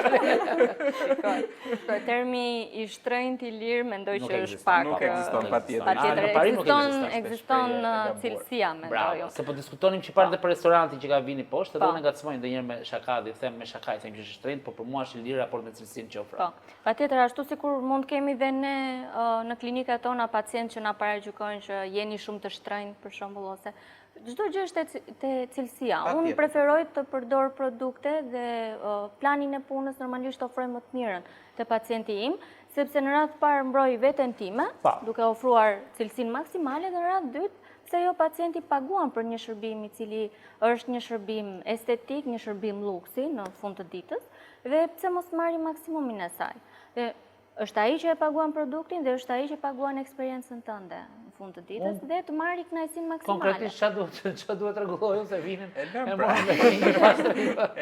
Shiko, termi i shtrenjtë i lirë mendoj që është pak. Nuk ekziston patjetër. Patjetër ekziston, ekziston cilësia mendoj. Se po diskutonim që parë dhe për restorantin që ka Vini poshtë, edhe po. unë ngacmoj ndonjëherë me shaka, dhe them me shaka, i them që është shtrenjtë, por për mua është i lirë raport me cilësinë që ofron. Po. Patjetër, ashtu sikur mund të kemi dhe ne në klinikat tona pacientë që na paragjykojnë që jeni shumë të shtrenjtë, për shembull, ose çdo gjë është te cilësia. Unë preferoj të përdor produkte dhe planin e punës normalisht ofroj më të mirën te pacienti im, sepse në radhë të parë mbroj veten time, duke ofruar cilësinë maksimale dhe në radhë të dytë, pse jo pacienti paguan për një shërbim i cili është një shërbim estetik, një shërbim luksi në fund të ditës, Dhe pse mos marri maksimumin e saj. Dhe është ai që e paguan produktin dhe është ai që paguan eksperiencën tënde në fund të ditës dhe të marri kënaqësinë maksimale. Konkretisht çfarë duhet çfarë duhet rregulloj unë se Vinin e lëm pra.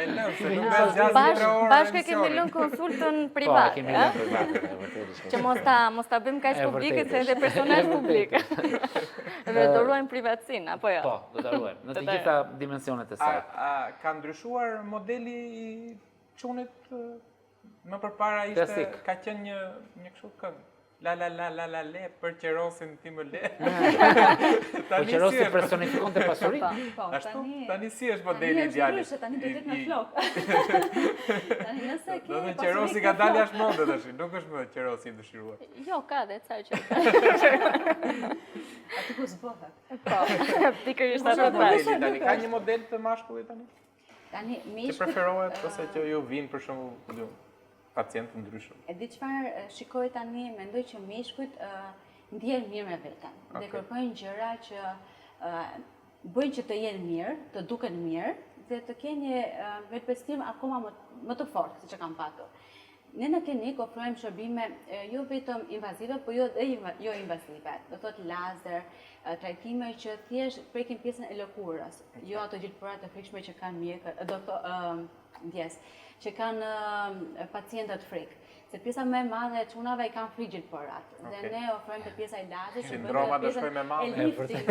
E lëm se nuk bëhet zgjasë tre orë. Bashkë kemi lënë konsultën private. Po, kemi lënë private, e vërtetë. Që mos ta mos ta bëjmë kaq publike se edhe personazh publik. Dhe do ruajmë privatësinë apo jo? Po, do ta ruajmë në të gjitha dimensionet e saj. A ka ndryshuar modeli i çunit më përpara ishte ka qenë një një kështu këngë. La la la la la le për qerosin ti më le. Po qerosi personifikonte pasurinë. Po, po, Ashtu tani si është modeli i djalit? Tani do të jetë me flok. Tani nëse ke Do të qerosi ka dalë jashtë mode tash, nuk është më qerosi i dëshiruar. Jo, ka dhe ca që. Aty ku s'bëhet. Po, pikërisht ato thashë. Tani ka një model të mashkullit tani? Tani meshkujt që preferohet ose që ju vijnë për shembull, ku di unë, pacientë të ndryshëm. E di çfarë shikoj tani, mendoj që meshkujt ndihen mirë me veten dhe kërkojnë gjëra që Bëjnë që të jenë mirë, të duken mirë dhe të kenë një vetëbesim akoma më, më të fortë, siç e kanë patur. Ne në klinikë ofrojmë shërbime jo vetëm invazive, po jo dhe jo invazive. Do thotë lazer, trajtime që thjesht prekin pjesën e lëkurës, jo ato gjilpërat e frikshme që kanë mjekët, do thotë ndjesë, që kanë pacientët frikë. Se pjesa më e madhe e çunave i kanë frikë gjilpërat. Dhe ne ofrojmë te pjesa e lazerit që bëjnë pjesën e lifting.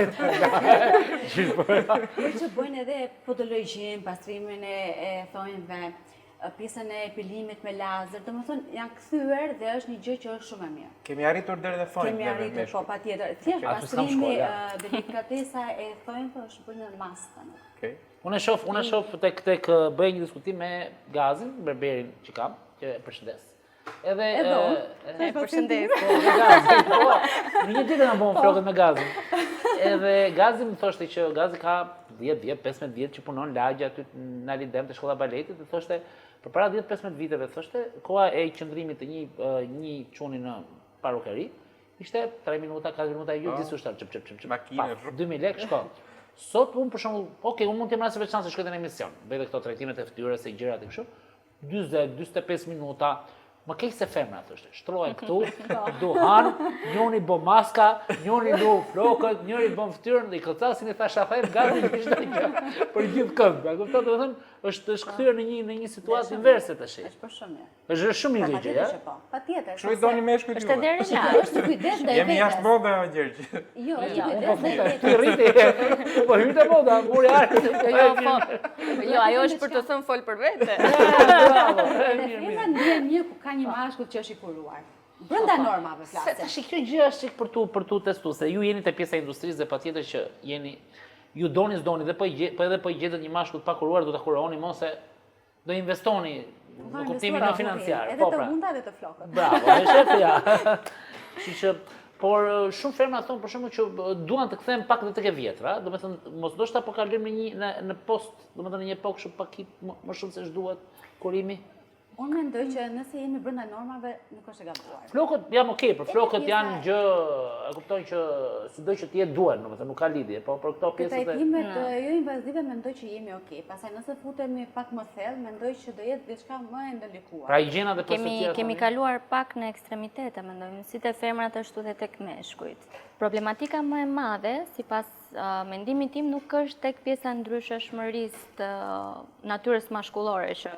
Por që bëjnë edhe podologjinë, pastrimin e thonjve, pjesën e epilimit me lazer, domethënë janë kthyer dhe është një gjë që është shumë e mirë. Kemi arritur deri te thonjtë. Kemi arritur, po patjetër. Thjesht pastrimi, delikatesa e thonjve është bërë një masë tani. Okej. Unë e shoh, unë e shoh tek tek bëj një diskutim me Gazin, berberin që kam, që e përshëndes. Edhe edhe unë, e përshëndes. Po, me Gazin, po. Në një ditë na bën po. flokët me Gazin. Edhe Gazi më thoshte që Gazi ka 10 vjet, 15 vjet që punon lagje aty në Ali Dem te shkolla e baletit dhe thoshte përpara 10-15 viteve thoshte koha e qëndrimit të një një çuni në parukeri ishte 3 minuta, 4 minuta e gjysmë, po. disi çep çep çep çep. Makinë, 2000 lekë shko. Sot unë për shembull, okay, unë mund të jem rast i veçantë se shkoj në emision, bëj edhe këto trajtimet e fytyrës e gjërat e kështu. 40, 45 minuta, më keq se femra, thoshte, shtrohen këtu, po. duhan, njoni bën maska, njoni lu flokët, njëri bën fytyrën, dhe i këcasin i thasha them, gati në çdo gjë, për gjithë kënd, a kupton, domethënë, është është kthyer në një, në një situatë inverse tash. Është për shumë mirë. Është shumë mirë kjo gjë, ja? Po, patjetër. Kështu i doni meshkujt ju. Është edhe relax. Është kujdes ndaj vetes. Jemi jashtë mode o Gjergj. Jo, është kujdes ndaj vetes. Ti rriti. Po hyte moda, muri arë. Jo, po. Jo, ajo është për të thënë fol për vete. Bravo. Edhe femra ndihen mirë kur ka një mashkull që është i kuruar. Brenda normave flasim. Se tash kjo gjë është çik për tu për tu testuar, se ju jeni te pjesa e industrisë dhe patjetër që jeni ju doni s'doni dhe po i po edhe po i gjetët një mashkull pa kuruar do ta kuroni mos e Do investoni në kuptimin jo financiar. Edhe po, të pra. hunda edhe të flokët. Bravo, e shef ja. Kështu që por shumë femra thonë për shembull që duan të kthehen pak dhe tek e vjetra, domethënë mos ndoshta po kalojmë në një në në post, domethënë në një epokë shumë pak më, më shumë se ç'duhet kurimi. Unë mendoj që nëse jemi brenda normave, nuk është e gabuar. Flokët jam okay, për flokët janë gjë, e kupton që sido që të jetë duhen, domethënë nuk ka lidhje, po për këto pjesët e trajtimet jo invazive mendoj që jemi okay. Pastaj nëse futemi pak më thellë, mendoj që do jetë diçka më e ndërlikuar. Pra higjiena dhe pjesët tjera. Kemi kaluar pak në ekstremitete, mendoj, si te femrat ashtu dhe tek meshkujt. Problematika më e madhe, sipas mendimit tim, nuk është tek pjesa e ndryshueshmërisë të natyrës mashkullore që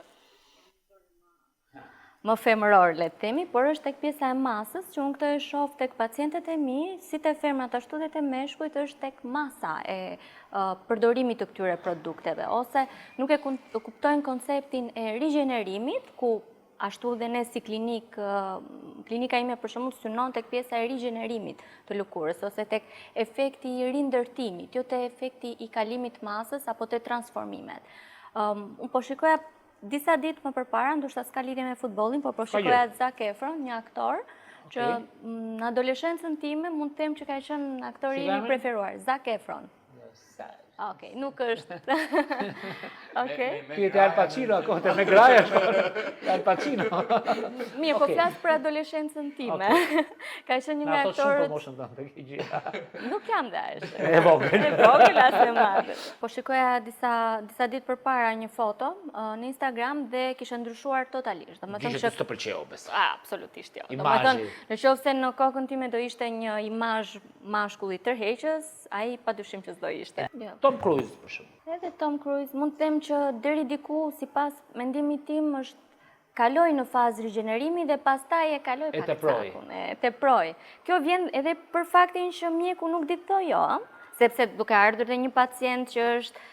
më femëror, le të themi, por është tek pjesa e masës, që unë këtë e shoh tek pacientët e mi, si te femrat ashtu dhe te meshkujt, është tek masa e përdorimit të këtyre produkteve, ose nuk e kuptojnë konceptin e rigjenerimit, ku ashtu dhe ne si klinikë, klinika ime për shembull synon tek pjesa e rigjenerimit të lëkurës, ose tek efekti i rindërtimit, jo te efekti i kalimit masës, apo te transformimet. Unë po shikoja Disa ditë më përpara, ndoshta s'ka lidhje me futbollin, por po shikoja Zac Efron, një aktor, që në adoleshencën time mund të them që ka qenë aktori im i preferuar, Zac Efron. Okej, nuk është. Okej. Ti je Al Pacino, ako te me graja Al Pacino. Mirë, po flas për adoleshencën time. Ka qenë një nga aktorët. Na thotë shumë për moshën tënde kjo gjë. Nuk jam dhe aq. E vogël. E vogël as e madhe. Po shikoja disa disa ditë përpara një foto në Instagram dhe kisha ndryshuar totalisht. Domethënë që të pëlqeu besoj. Absolutisht jo. Domethënë, në qoftë se në kokën time do ishte një imazh mashkulli tërheqës, ai padyshim që s'do ishte. Jo. Tom Cruise për shembull. Edhe Tom Cruise, mund të them që deri diku sipas mendimit tim është kaloi në fazë rigjenerimi dhe pastaj e kaloi pak cakun, e teproi. Kjo vjen edhe për faktin që mjeku nuk di të thojë jo, sepse duke ardhur dhe një pacient që është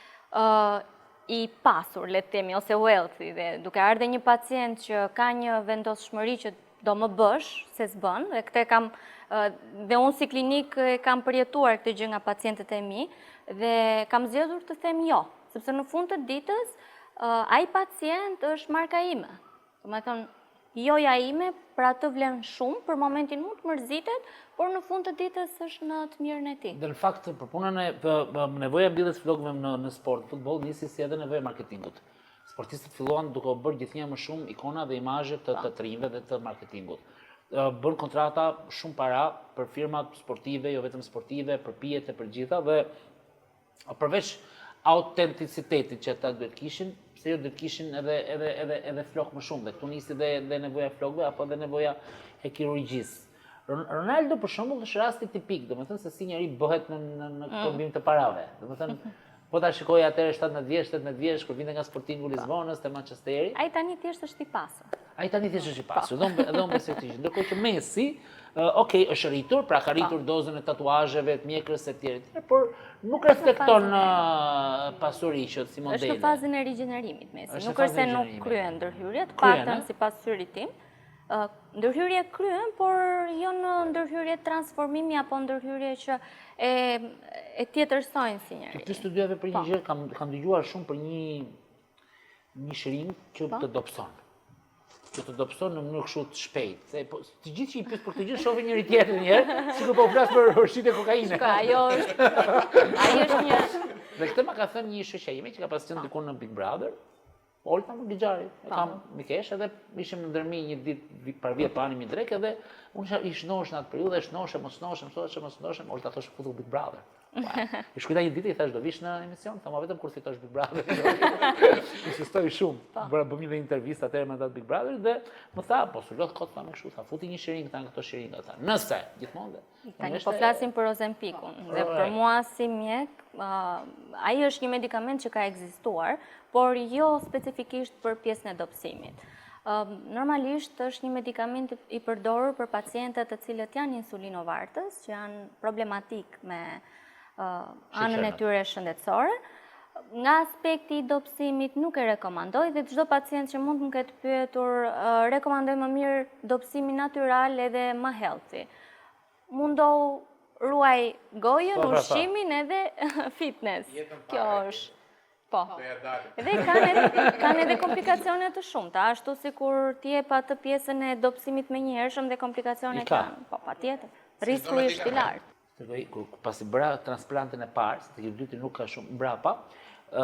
i pasur, le të themi, ose wealthy, dhe duke ardhur një pacient që ka një vendosshmëri që do më bësh, se s'bën, dhe këtë kam, dhe unë si klinikë e kam përjetuar këtë gjë nga pacientët e mi, dhe kam zgjedhur të them jo, sepse në fund të ditës, ai pacient është marka ime. Domethënë, joja ime për atë vlen shumë, për momentin mund të mërzitet, por në fund të ditës është në të mirën e tij. Dhe në fakt, për punën e nevoja e mbjelljes flokëve në, në sport, në futboll, nisi si edhe nevoja e marketingut. Sportistët filluan duke u bërë gjithnjë më shumë ikona dhe imazhe të të të rinjve dhe të marketingut. Bën kontrata shumë para për firmat sportive, jo vetëm sportive, për pijet e për gjitha dhe Përveç autenticitetit që ata duhet kishin, pse jo duhet kishin edhe edhe edhe edhe flok më shumë dhe këtu nisi dhe dhe nevoja e flokëve apo edhe nevoja e kirurgjisë. Ronaldo për shembull është rasti tipik, domethënë se si njeri bëhet në në në mm. këmbim të parave. Domethënë po ta shikoje atëherë 17 vjeç, 18 vjeç kur vinte nga Sportingu Lisbonës te Manchesteri. Ai tani thjesht është i pasur. Ai tani thjesht është i pasur, dhe unë dhe unë besoj këtë gjë. Ndërkohë që Messi, ok, është rritur, pra ka rritur dozën e tatuazheve, të mjekrës e tjerë e tjerë, por nuk reflekton pasuriqet si modele. Është në fazën e rigjenerimit Messi, nuk është se nuk kryen ndërhyrje, të paktën sipas syrit tim. Ndërhyrje kryen, por jo në ndërhyrje transformimi apo ndërhyrje që e e tjetërsojnë si njeri. Të studiove për një po. gjë, kam kam dëgjuar shumë për një një shiringë që po. të dobëson. Që të dobëson në mënyrë kështu të shpejtë. Se po të gjithë që i pyes për këtë gjë shohin njëri tjetrin një herë, sikur po flas për shitje kokaine. Shiko, ajo është ai është një Dhe këtë ma ka thënë një shoqe ime që ka pas qenë po. diku në Big Brother. Olta më Bixhari, e po. kam mikesh edhe ishim në Dhërmi një ditë par vjet po hanim një drekë edhe unë isha i shnosh në atë periudhë, shnosh, mos shnosh, mos shnosh, mos shnosh, Olta thoshte futu Big Brother. I shkruajta një ditë i thash do vish në emision, tha ma vetëm kur fitosh Big Brother. Insistoi shumë. Po. Bëra bëmë një intervistë atëherë me atë Big Brother dhe më tha, po s'u lodh kot tha me kështu, tha futi një shiringë tha këto shiringa tha. Nëse gjithmonë dhe. Tani po flasim për Ozempikun dhe për mua si mjek, ai është një medikament që ka ekzistuar, por jo specifikisht për pjesën e dobësimit. Normalisht është një medikament i përdorur për pacientët të cilët janë insulinovartës, që janë problematik me anën e tyre shëndetësore. Nga aspekti i dobësimit nuk e rekomandoj dhe çdo pacient që mund të më ketë pyetur, rekomandoj më mirë dobësimin natyral edhe më healthy. Mundohu ruaj gojën, po, pra, po. ushqimin edhe fitness. Kjo është. Po. Dhe kanë edhe, kanë edhe komplikacione të shumta, ashtu sikur ti jep atë pjesën e dobësimit menjëhershëm dhe komplikacione kanë. Po, patjetër. Risku është i lartë. Tregoj, kur pasi bëra transplantin e parë, se tek i dyti nuk ka shumë mbrapa, ë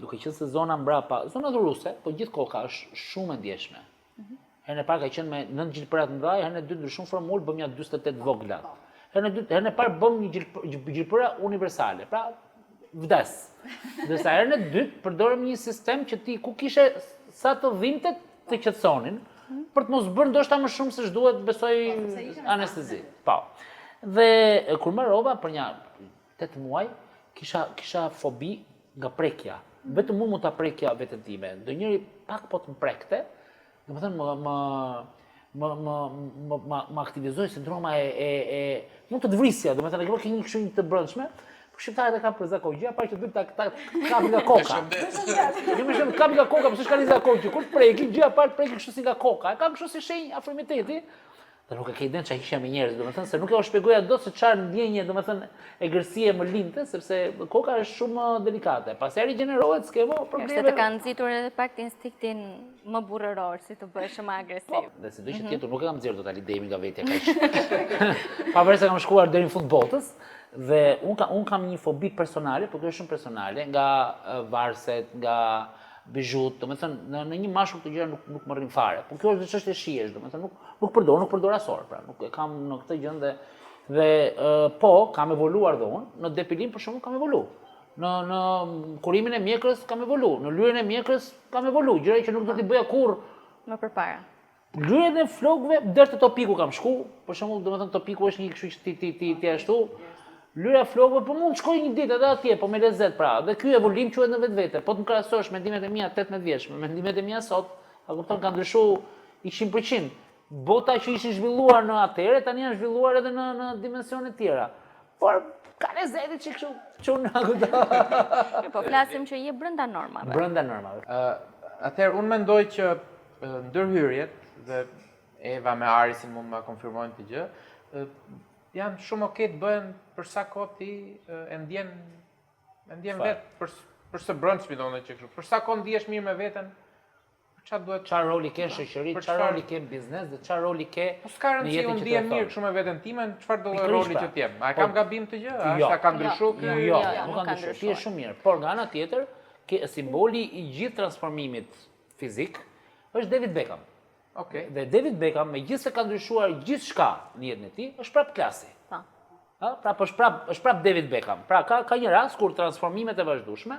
duke qenë se zona mbrapa, zona dhuruse, po gjithë koka është shumë e ndjeshme. Mhm. Herën e parë ka qenë me 9 gjilpëra të mëdha, herën e dytë ndryshum formulë, bëm ja 48 vogla. Herën e dytë, herën e parë bëm një gjilpëra universale, pra vdes. Ndërsa herën e dytë përdorëm një sistem që ti ku kishe sa të dhimbte të qetësonin, mhm. për të mos bërë ndoshta më shumë se ç'duhet besoj po, anestezi. Po. Dhe kur mbarova për një 8 muaj, kisha kisha fobi nga prekja. Vetëm unë mund ta prekja veten time. Ndonjëri pak po të më prekte, domethënë më më më më më më, më aktivizoi sindroma e e e mund të të vrisja, domethënë e ke një kështu një të brendshme. Po shqiptarët e kanë për zakon, gjëja e parë që bëjnë ta ta kapin nga koka. Jo më shumë kapin nga koka, pse s'ka zakon që kur të prekin, gjëja e parë të prekin kështu si nga koka. E kanë kështu si shenjë afrimiteti. Dhe nuk e ke idenë çfarë hiqja me njerëz, domethënë se nuk e shpjegoja dot se çfarë ndjenje, domethënë egërsie më linte, sepse koka është shumë delikate. Pastaj rigjenerohet, s'ke më probleme. Se të kanë nxitur edhe pak instinktin më burrëror, si të bëhesh më agresiv. Po, dhe sido që të jetë, mhm. nuk e kam nxjerrë dot Alidemin nga vetja kaq. Pavarësisht se kam shkuar deri në fund botës, dhe unë kam unë kam një fobi personale, por kjo është shumë personale, nga varëset, nga bizhut, domethënë në në një mashkull këto gjëra nuk nuk më rrin fare. Po kjo është çështje shijesh, domethënë nuk nuk përdor, nuk përdor as orë, pra nuk e kam në këtë gjë dhe dhe po kam evoluar dhe unë, në depilim për shembull kam evolu. Në në kurimin e mjekrës kam evolu, në lyerjen e mjekrës kam evolu, gjëra që nuk do t'i bëja kurrë më përpara. Lyerjen e flokëve deri te topiku kam shku, për shembull, domethënë topiku është një kështu që ti ti ti ti ashtu. Lyerja e flokëve, po mund të shkoj një ditë edhe atje, po me lezet pra. Dhe ky evolim quhet në vetvete. Po të më krahasosh mendimet e mia 18 vjeç me mendimet e mia sot, a kupton ka ndryshu 100%. Bota që ishin zhvilluar në atëherë tani janë zhvilluar edhe në në dimensione të tjera. Por ka lezet që kështu, çun a kupton. Po flasim që je brenda normave. Brenda normave. Ë, atëherë unë mendoj që ndërhyrjet dhe Eva me Arisin mund të ma konfirmojnë këtë gjë, janë shumë okay të bëhen për sa kohë ti e ndjen e ndjen vetë për për së brendshmi domethënë që kështu. Për sa kohë ndihesh mirë me veten, për çfarë duhet çfarë roli ke në shoqëri, çfarë roli ke në biznes dhe çfarë roli ke po s'ka rëndësi unë ndihem mirë kështu me veten time, çfarë do lloj roli pra. që të jem. A e kam po, gabim këtë gjë? A jo, ka ndryshuar jo, jo, jo, nuk ka ndryshuar. Ti je shumë mirë, por nga ana tjetër, ke simboli i gjithë transformimit fizik është David Beckham. Okej. Dhe David Beckham, megjithëse ka ndryshuar gjithçka në jetën e tij, është prapë klasi. Po. Ë, pra po është prap, është prap David Beckham. Pra ka ka një rast kur transformimet e vazhdueshme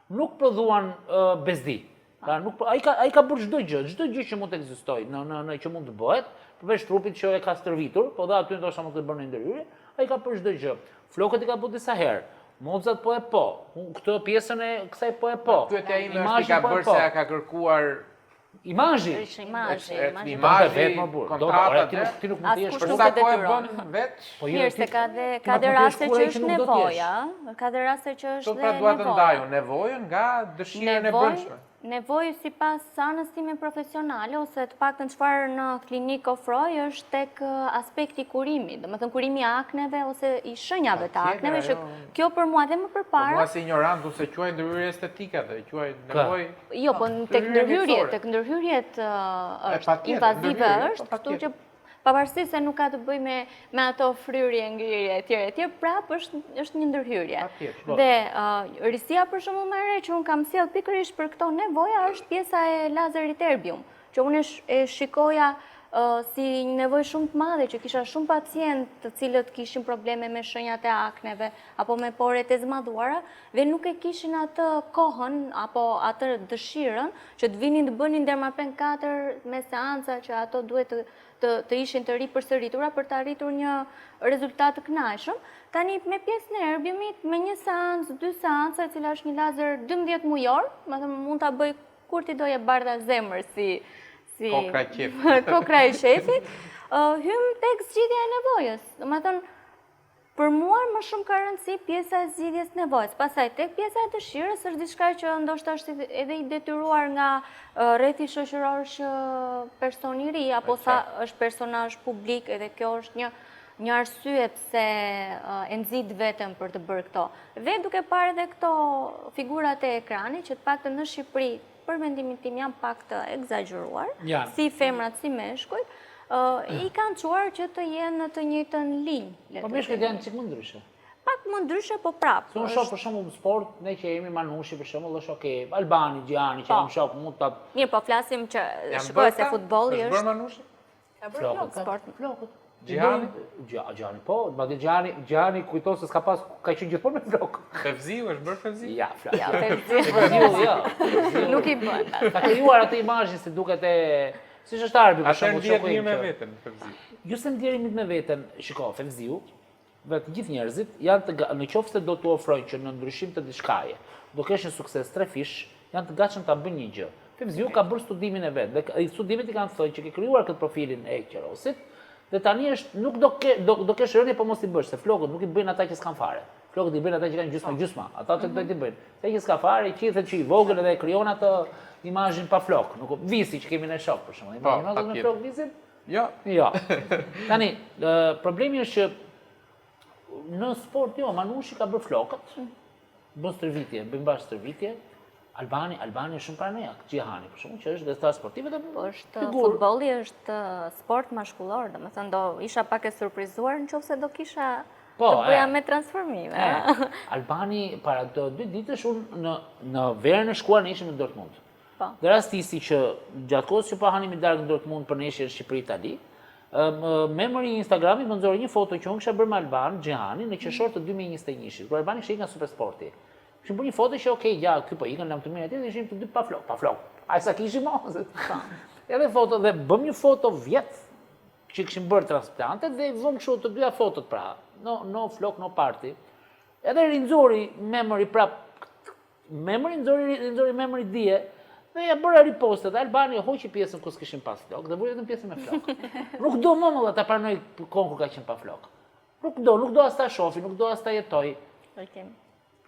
nuk prodhuan uh, bezdi. Pra nuk ai ka ai ka bërë çdo gjë, çdo gjë që mund të ekzistojë në në në që mund të bëhet, përveç trupit që e ka stërvitur, po dhe aty ndoshta mund të bërë një ndërhyrje, ai ka bërë çdo gjë. Flokët i ka bërë disa herë. Mollzat po e po, këtë pjesën e kësaj po e po. Pyetja ime është i ka po bërë po. se ja ka kërkuar Imazhi. Është imazhi, imazhi. Imazhi, kontrata, ti nuk ti nuk mund të jesh për sa kohë e bën vet. Po jo, Mirë se ka dhe ka dhe raste që është nevoja, ka dhe raste që është dhe nevoja. Pra dua të ndaj unë nevojën nga dëshirën e brendshme. Nevojë sipas anës time profesionale ose të paktën çfarë në klinikë ofroj është tek aspekti i kurimit, domethënë kurimi i akneve ose i shenjave të akneve që kjo për mua dhe më përpara. Po mua si ignorant unë s'e quaj ndërhyrje estetike atë, e quaj nevojë. Jo, po tek ndërhyrjet, tek ndërhyrjet është, invazive është, po, kështu që pavarësisht se nuk ka të bëjë me me ato fryrje, ngrirje etj etj, prapë është është një ndërhyrje. Po. Dhe risia për shembull më e re që unë kam sjellë pikërisht për këto nevoja është pjesa e lazerit erbium, që unë e shikoja si një nevojë shumë të madhe që kisha shumë pacientë të cilët kishin probleme me shenjat e akneve apo me poret e zmadhuara dhe nuk e kishin atë kohën apo atë dëshirën që të vinin të bënin dermapen 4 me seanca që ato duhet të të, të ishin të ripërsëritura për të arritur një rezultat të kënaqshëm. Tani me pjesën e erbiumit, me një seancë, dy seanca, e cila është një lazer 12 mujor, domethënë mund ta bëj kur t'i dojë bardha zemër si si kokra e qejfit. Kokra e qejfit, hym tek zgjidhja e nevojës. Domethënë Për mua më shumë ka rëndësi pjesa e zgjidhjes nevojës. Pastaj tek pjesa e dëshirës është diçka që ndoshta është edhe i detyruar nga rrethi shoqëror që personi i ri apo sa është personazh publik edhe kjo është një një arsye pse e nxit veten për të bërë këto. Dhe duke parë edhe këto figurat e ekranit që të paktën në Shqipëri për mendimin tim janë pak të ekzagjeruar, si femrat si meshkujt, i kanë çuar që të jenë në të njëjtën linjë. Po meshkujt janë çik më ndryshe. Pak më ndryshe, po prapë. Se unë shoh për shembull në sport, ne që jemi Manushi për shembull është okay, Albani, Xhihani që po. jam shok, mund ta Mirë, po flasim që shikoj se futbolli është. Është bërë Manushi? Ka bërë flokët. Sport. Flokët. Xhihani? Xhihani, po, madje Xhihani, Xhihani kujton se s'ka pas, ka qenë gjithmonë me flokë. Fevziu, është bërë Fevziu? Ja, flokë. Ja, Fevziu. Fevziu, jo. Nuk i bën. Ka krijuar atë imazhin se duket e siç është Arbi për shembull shoku im. Atëherë ndihet mirë me veten Fevziu. Jo se ndihet mirë me veten, shiko, Fevziu, Dhe të gjithë njerëzit janë të në qoftë se do t'u ofrojnë që në ndryshim të diçkaje, do kesh një sukses trefish, janë të gatshëm ta bëjnë një gjë. Fevziu ka bërë studimin e vet dhe studimet i kanë thënë që ke krijuar këtë profilin e qerosit dhe tani është nuk do ke do, do kesh rënie po mos i bësh, se flokët nuk i bëjnë ata që s'kan fare. Flokët i bëjnë ata që kanë gjysma po. gjysma, ata që do t'i bëjnë. Se që s'ka fare, i qithet që i vogël edhe krijon atë imazhin pa flok. Nuk Visi që kemi ne shok për shembull. Po, Imagjino me flok Visin? Jo. Jo. Tani, problemi është që në sport jo, Manushi ka bërë flokët, bën stërvitje, bën bashkë stërvitje, Albani, Albani është shumë paranojak, Xhihani, për shembull, që është gazetar sportiv dhe po është futbolli është sport mashkullor, domethënë do isha pak e surprizuar në qoftë se do kisha po, të bëja me transformime. E, Albani, para do dy ditësh, unë në, në verën e shkuar ne ishim në Dortmund. Po. Dhe rastisi që gjatë kohës që po hanim një darkë në Dortmund për ndeshjen Shqipëri-Itali, memory i Instagramit më nxori një foto që unë kisha bërë me Alban Xhihanin në qershor të 2021-shit, kur Albani kishte ikur nga Supersporti. Kishim bërë një foto që okay, ja, ky po ikën lamtumirë atje dhe ishim të dy pa flok, pa flok. Ai sa kishim mo. Po. Edhe foto dhe bëm një foto vjet që kishim bërë transplantet dhe i vëmë kështu të dyja fotot pra. No no flok no party. Edhe rinxori memory prap Memory nxori nxori memory dje dhe ja bëra repost edhe Albani e hoqi pjesën ku s'kishim pas flok dhe vuri vetëm pjesën me flok. Nuk do më më ta pranoj kohën kur ka qenë pa flok. Nuk do, nuk do as ta shofi, nuk do as ta jetoj. Okej.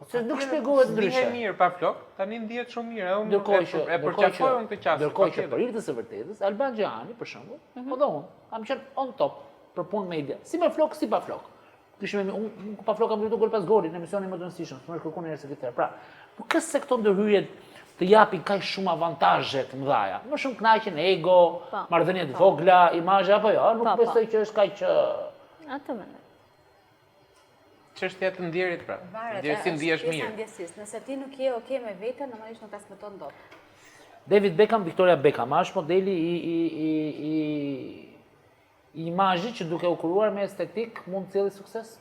Po se nuk shpjegohet ndryshe. Ndihej mirë pa flok, tani ndihet shumë mirë, edhe unë ndërkohë që e përqafoj unë këtë qasje. Ndërkohë që për hir të së vërtetës, Alban Xhihani për shembull, mm -hmm. po dhe unë, kam qenë on top për punë media, si me flok, si pa flok. Kishim unë unë pa flokë kam drejtuar gol pas goli në emisionin më të rëndësishëm, s'më është kërkuar ndonjëherë si këtë. Pra, nuk është se këto ndërhyrje të japin kaq shumë avantazhe të mëdha. Më shumë kënaqin ego, po, marrëdhënie të po. vogla, imazhe apo jo, nuk po, besoj që është kaq Atë mendoj. Çështja të ndjerit pra. Varet, si ndihesh mirë. Ndjesisë. Nëse ti nuk je okay me veten, normalisht nuk transmeton dot. David Beckham, Victoria Beckham, a është modeli i i i i I imazhit që duke u kuruar me estetikë mund të sjellë sukses?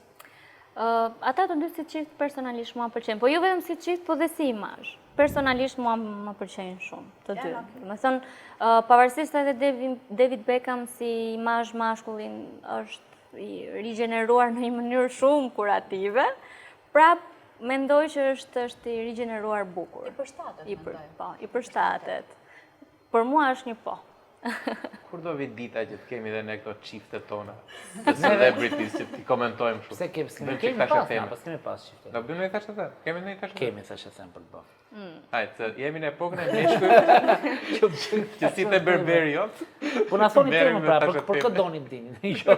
Ata të dy si çift personalisht mua më pëlqejnë, po jo vetëm si çift, po dhe si imazh. Personalisht mua më pëlqejnë shumë, të dy. Domethënë, pavarësisht edhe David Beckham si imazh mashkulli është i rigjeneruar në një mënyrë shumë kurative, prap mendoj që është është i rigjeneruar bukur. I përshtatet, mendoj. Po, i përshtatet. Për mua është një po. Kur do vi dita që të kemi dhe ne këto çiftet tona të celebrities që t'i komentojmë kështu. Pse kemi, s'kemi kemi pas, na, pas kemi pas çifte. Do bëjmë një thashethem, kemi një thashethem. Kemi thashethem për të bërë. Mm. Hajt, jemi në epokën e meshkujve që si te berberi jot. Po na thoni temën pra, për, për kë doni të dini? Jo,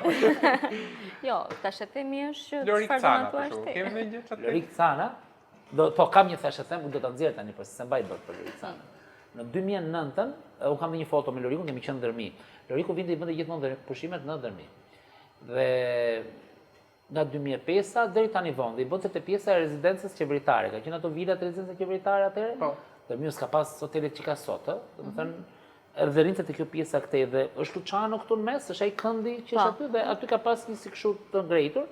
jo thashethemi është që çfarë do na thuash ti. Kemi ndonjë gjë çfarë? Lorik Cana, Do, po, kam një thashethem, do ta nxjerr tani, por s'e mbaj dot për Lorik Canën. Në 2009-ën, unë kam dhe një foto me Lorikun, kemi qenë në Dhërmi. Loriku vinte i bënte gjithmonë dhe pushimet në Dhërmi. Dhe nga 2005-a deri tani vonë, dhe i bënte te pjesa e rezidencës qeveritare. Ka qenë ato vilat e rezidencës qeveritare atëherë? Po. Dhërmiu s'ka pas hotelet që ka sot, ë? Domethënë, mm -hmm. Edhe rrinte te kjo pjesa këtej dhe është Luçano këtu në mes, është ai këndi që është po. aty dhe aty ka pas një si kështu të ngrejtur.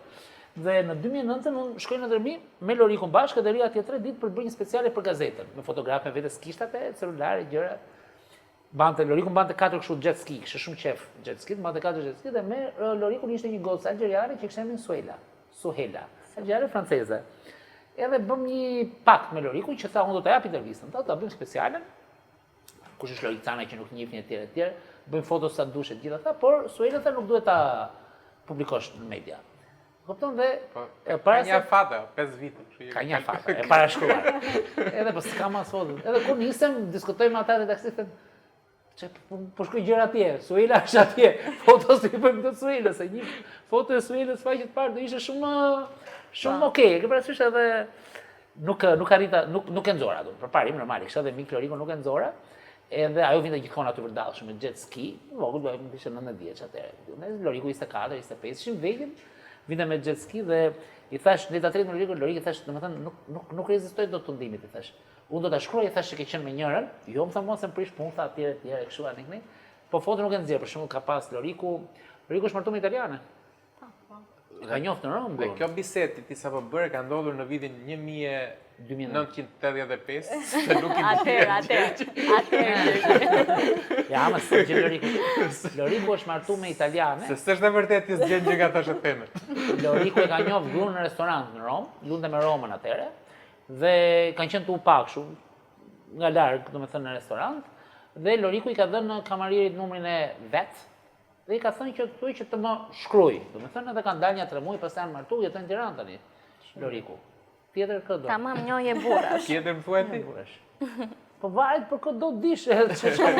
Dhe në 2009-ën unë shkoj në Dhërmi me Lorikun bashkë dhe rri atje 3 ditë për të bërë një speciale për gazetën, me fotograf me vete s'kishte atë celulare gjëra. Mbante Loriku mbante katër kështu jet ski, kishte shumë qejf jet ski, mbante katër jet ski dhe me Lorikun ishte një gocë algjeriane që kishte emrin Suela, Suhela, algjeriane franceze. Edhe bëm një pakt me Lorikun që tha unë do ta jap intervistën, do ta bëjmë specialen, kush është Lorik Cana që nuk njihni etj etj, bëjmë foto sa dush e gjithë ata, por Suelën tha nuk duhet ta publikosh në media. Kupton dhe po, e para se ka një afat, 5 vite, kështu që ka një afat, e parashkruar. Edhe po s'ka më foto. Edhe kur nisem diskutoj me ata të taksistët, që po, po shkoj gjëra atje, Suela është atje, foto s'i bëjmë të Suelës, se një foto e Suelës faqe të parë do ishte shumë shumë po. okay, e ke parasysh edhe Nuk nuk arrita, nuk nuk e nxora atë. Përparim normal, kisha dhe mik Lorikun nuk e nxora. Edhe ajo vinte gjithmonë aty vërdallë shumë me jet ski, vogël, do të ishte 19 vjeç atëherë. Ne Loriku 24, 25, ishim vegjël, vinte me jet ski dhe i thash, ndenja tre me Lorikun, Lorik i thash, domethënë nuk nuk nuk rezistoj dot tundimit, i thash. Unë do ta shkruaj, i thash që ke qenë me njërën, jo më tha mua se më prish punë, tha etj etj, kështu anikni. Po foto nuk e nxjerr, për shembull ka pas Loriku, Loriku është martuar me italiane. E ka njoft në Romë. Dhe kjo bisedë që ti sapo bëre ka ndodhur në vitin 1985, se nuk i Atëherë, atëherë, atëherë. Ja, ama s'e gjen Loriku. Loriku është martu me italiane. Se s'është e vërtetë që s'gjen gjë nga thashethemet. Loriku e ka njoft gruan në restorant në Romë, lunte me Romën atëherë, dhe kanë qenë tu u pa kështu, nga larg, domethënë në restorant, dhe Loriku i ka dhënë kamarierit numrin e vet, Dhe i ka thënë që thuaj që të më shkruaj. Domethënë edhe kanë dalë nja 3 muaj, pastaj janë martu, jetojnë në Tiranë tani. Loriku. Tjetër kë do? Tamam njohje burrash. Tjetër më thuaj ti. Po varet për kë do dish, edhe ç'është.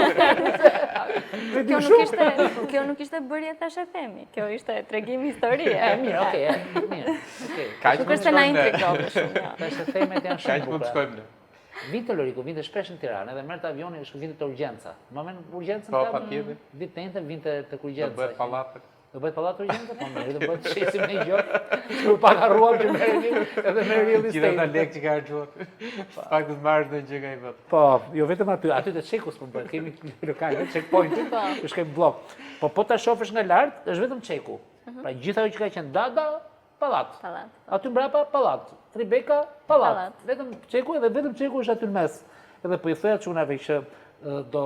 Kjo nuk ishte, kjo nuk ishte bërje thashethemi. Kjo ishte tregim historie. E mirë, okay, e mirë. Okej. Kaq nuk është se na intrigove shumë. Jo. Thashethemet janë shumë. Kaq mund të shkojmë ne. Vinte Loriku, vinte shpesh në Tiranë edhe merrte avionin, shko vinte te urgjenca. Ma men urgjencën Po, patjetër. Ditë të enjte vinte tek urgjenca. Do bëhet pallat. Do bëhet pallat urgjenca, po mirë, do bëhet shesim në gjë. Kur pak harruam që merremi edhe me real estate. Gjithë ata lekë që ka harxhuar. Pak të marrësh ndonjë gjë nga i vend. Po, jo vetëm aty, aty te Çeku s'po bëhet, kemi lokal, checkpoint, po. Shkojmë bllok. Po po ta shohësh nga lart, është vetëm Çeku. Mhm. Pra gjithë ajo që ka qenë Dada, Pallat. Pallat. Aty mbrapa pallat. Tribeka pallat. Pallat. Vetëm Çeku edhe vetëm Çeku është aty në mes. Edhe po i thoja çunave që do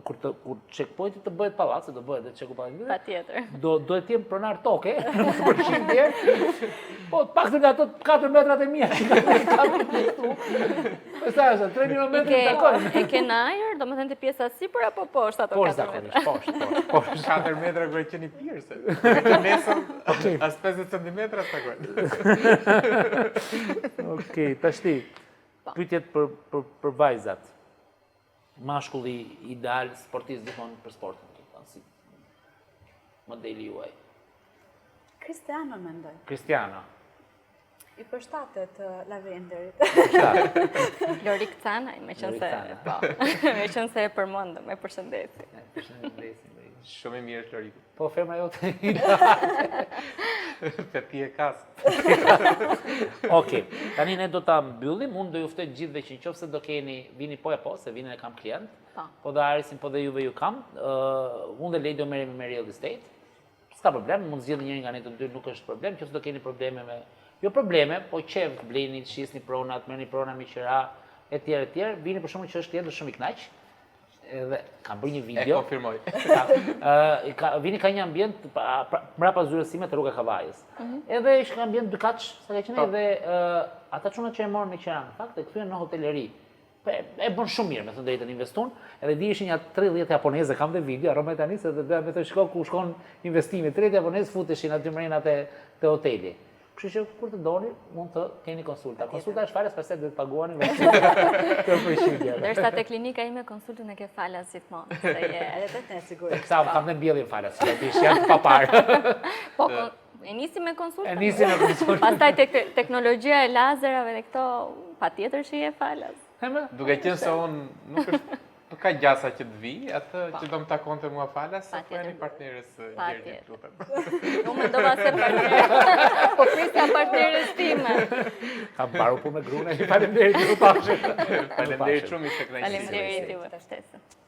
kur të kur checkpointi të bëhet pallat, se do bëhet dhe Çeku pallat. Patjetër. Do do të jem pronar toke, për shembull. Po të paktën nga ato 4 metrat e mia që kam këtu. Po sa është, 3 mijë metra takojnë. E ke në ajër, domethënë te pjesa sipër apo poshtë ato 4 metra? Poshtë, poshtë, poshtë. 4 metra kur qenë i pirë se. Të nesër as 50 cm takojnë. Okej, tashti. Po. Pyetjet për për për vajzat. Mashkulli ideal sportist gjithmonë për sportin, do të thënë si modeli juaj. Cristiano mendoj. Cristiano. I përshtatet Lavenderit. Lorik Canaj, meqenëse, po, meqenëse e përmendëm, e përshëndesim. E përshëndesim. Shumë i mirë është Loriku. Po, femra jote. Të ti e kas. Okej, tani ne do ta mbyllim, unë do ju ftoj gjithëve që në qoftë se do keni, vini po e po, se vinin e kam klient, po, po dhe Arisin, po dhe juve ju kam, unë dhe Ledi do merremi me real estate, S'ka problem, mund zgjidhni njërin nga ne të dy, nuk është problem, qoftë do keni probleme me jo probleme, po qejf të blini, të shisni pronat, merrni prona me qira, etj etj. Vini për shembull që është klient shumë i kënaq. Edhe kam bërë një video. E konfirmoj. Ka, ë, ka, vini ka një ambient pa, pra, mbrapa zyrës sime te rruga Kavajës. Mm -hmm. Edhe ishte një ambient dykatsh, sa ka qenë po. edhe ë, ata çunat që e morën me qira në fakt e kthyen në hoteleri. Po, e, e bën shumë mirë, me thënë drejtën investun, edhe di ishin ja 30 japonezë, kam dhe video, harroj tani se dhe doja me thënë shiko ku shkon investimi, 30 japonezë futeshin aty mrena te te hoteli. Kështu që kur të doni mund të keni konsulta. Konsulta është falas, pastaj duhet paguani me kjo përshtypje. Ndërsa te klinika ime konsultën e ke falas gjithmonë, se je edhe te ne sigurisht. Sa kam dhe mbjelljen falas, se ti janë të paparë. Po, e nisi me konsultën. E nisi me konsultën. Pastaj tek teknologjia e lazerave dhe këto patjetër që je falas. Duke qenë se unë nuk është Nuk ka gjasa që të vi, atë që do më takonte mua falas, se po jeni partneres Gjergjit, lutem. Unë mendova se partner, po prisja partneres time. Kam mbaru punë me grunë, faleminderit ju pafshim. Faleminderit shumë, ishte kënaqësi. Faleminderit juve.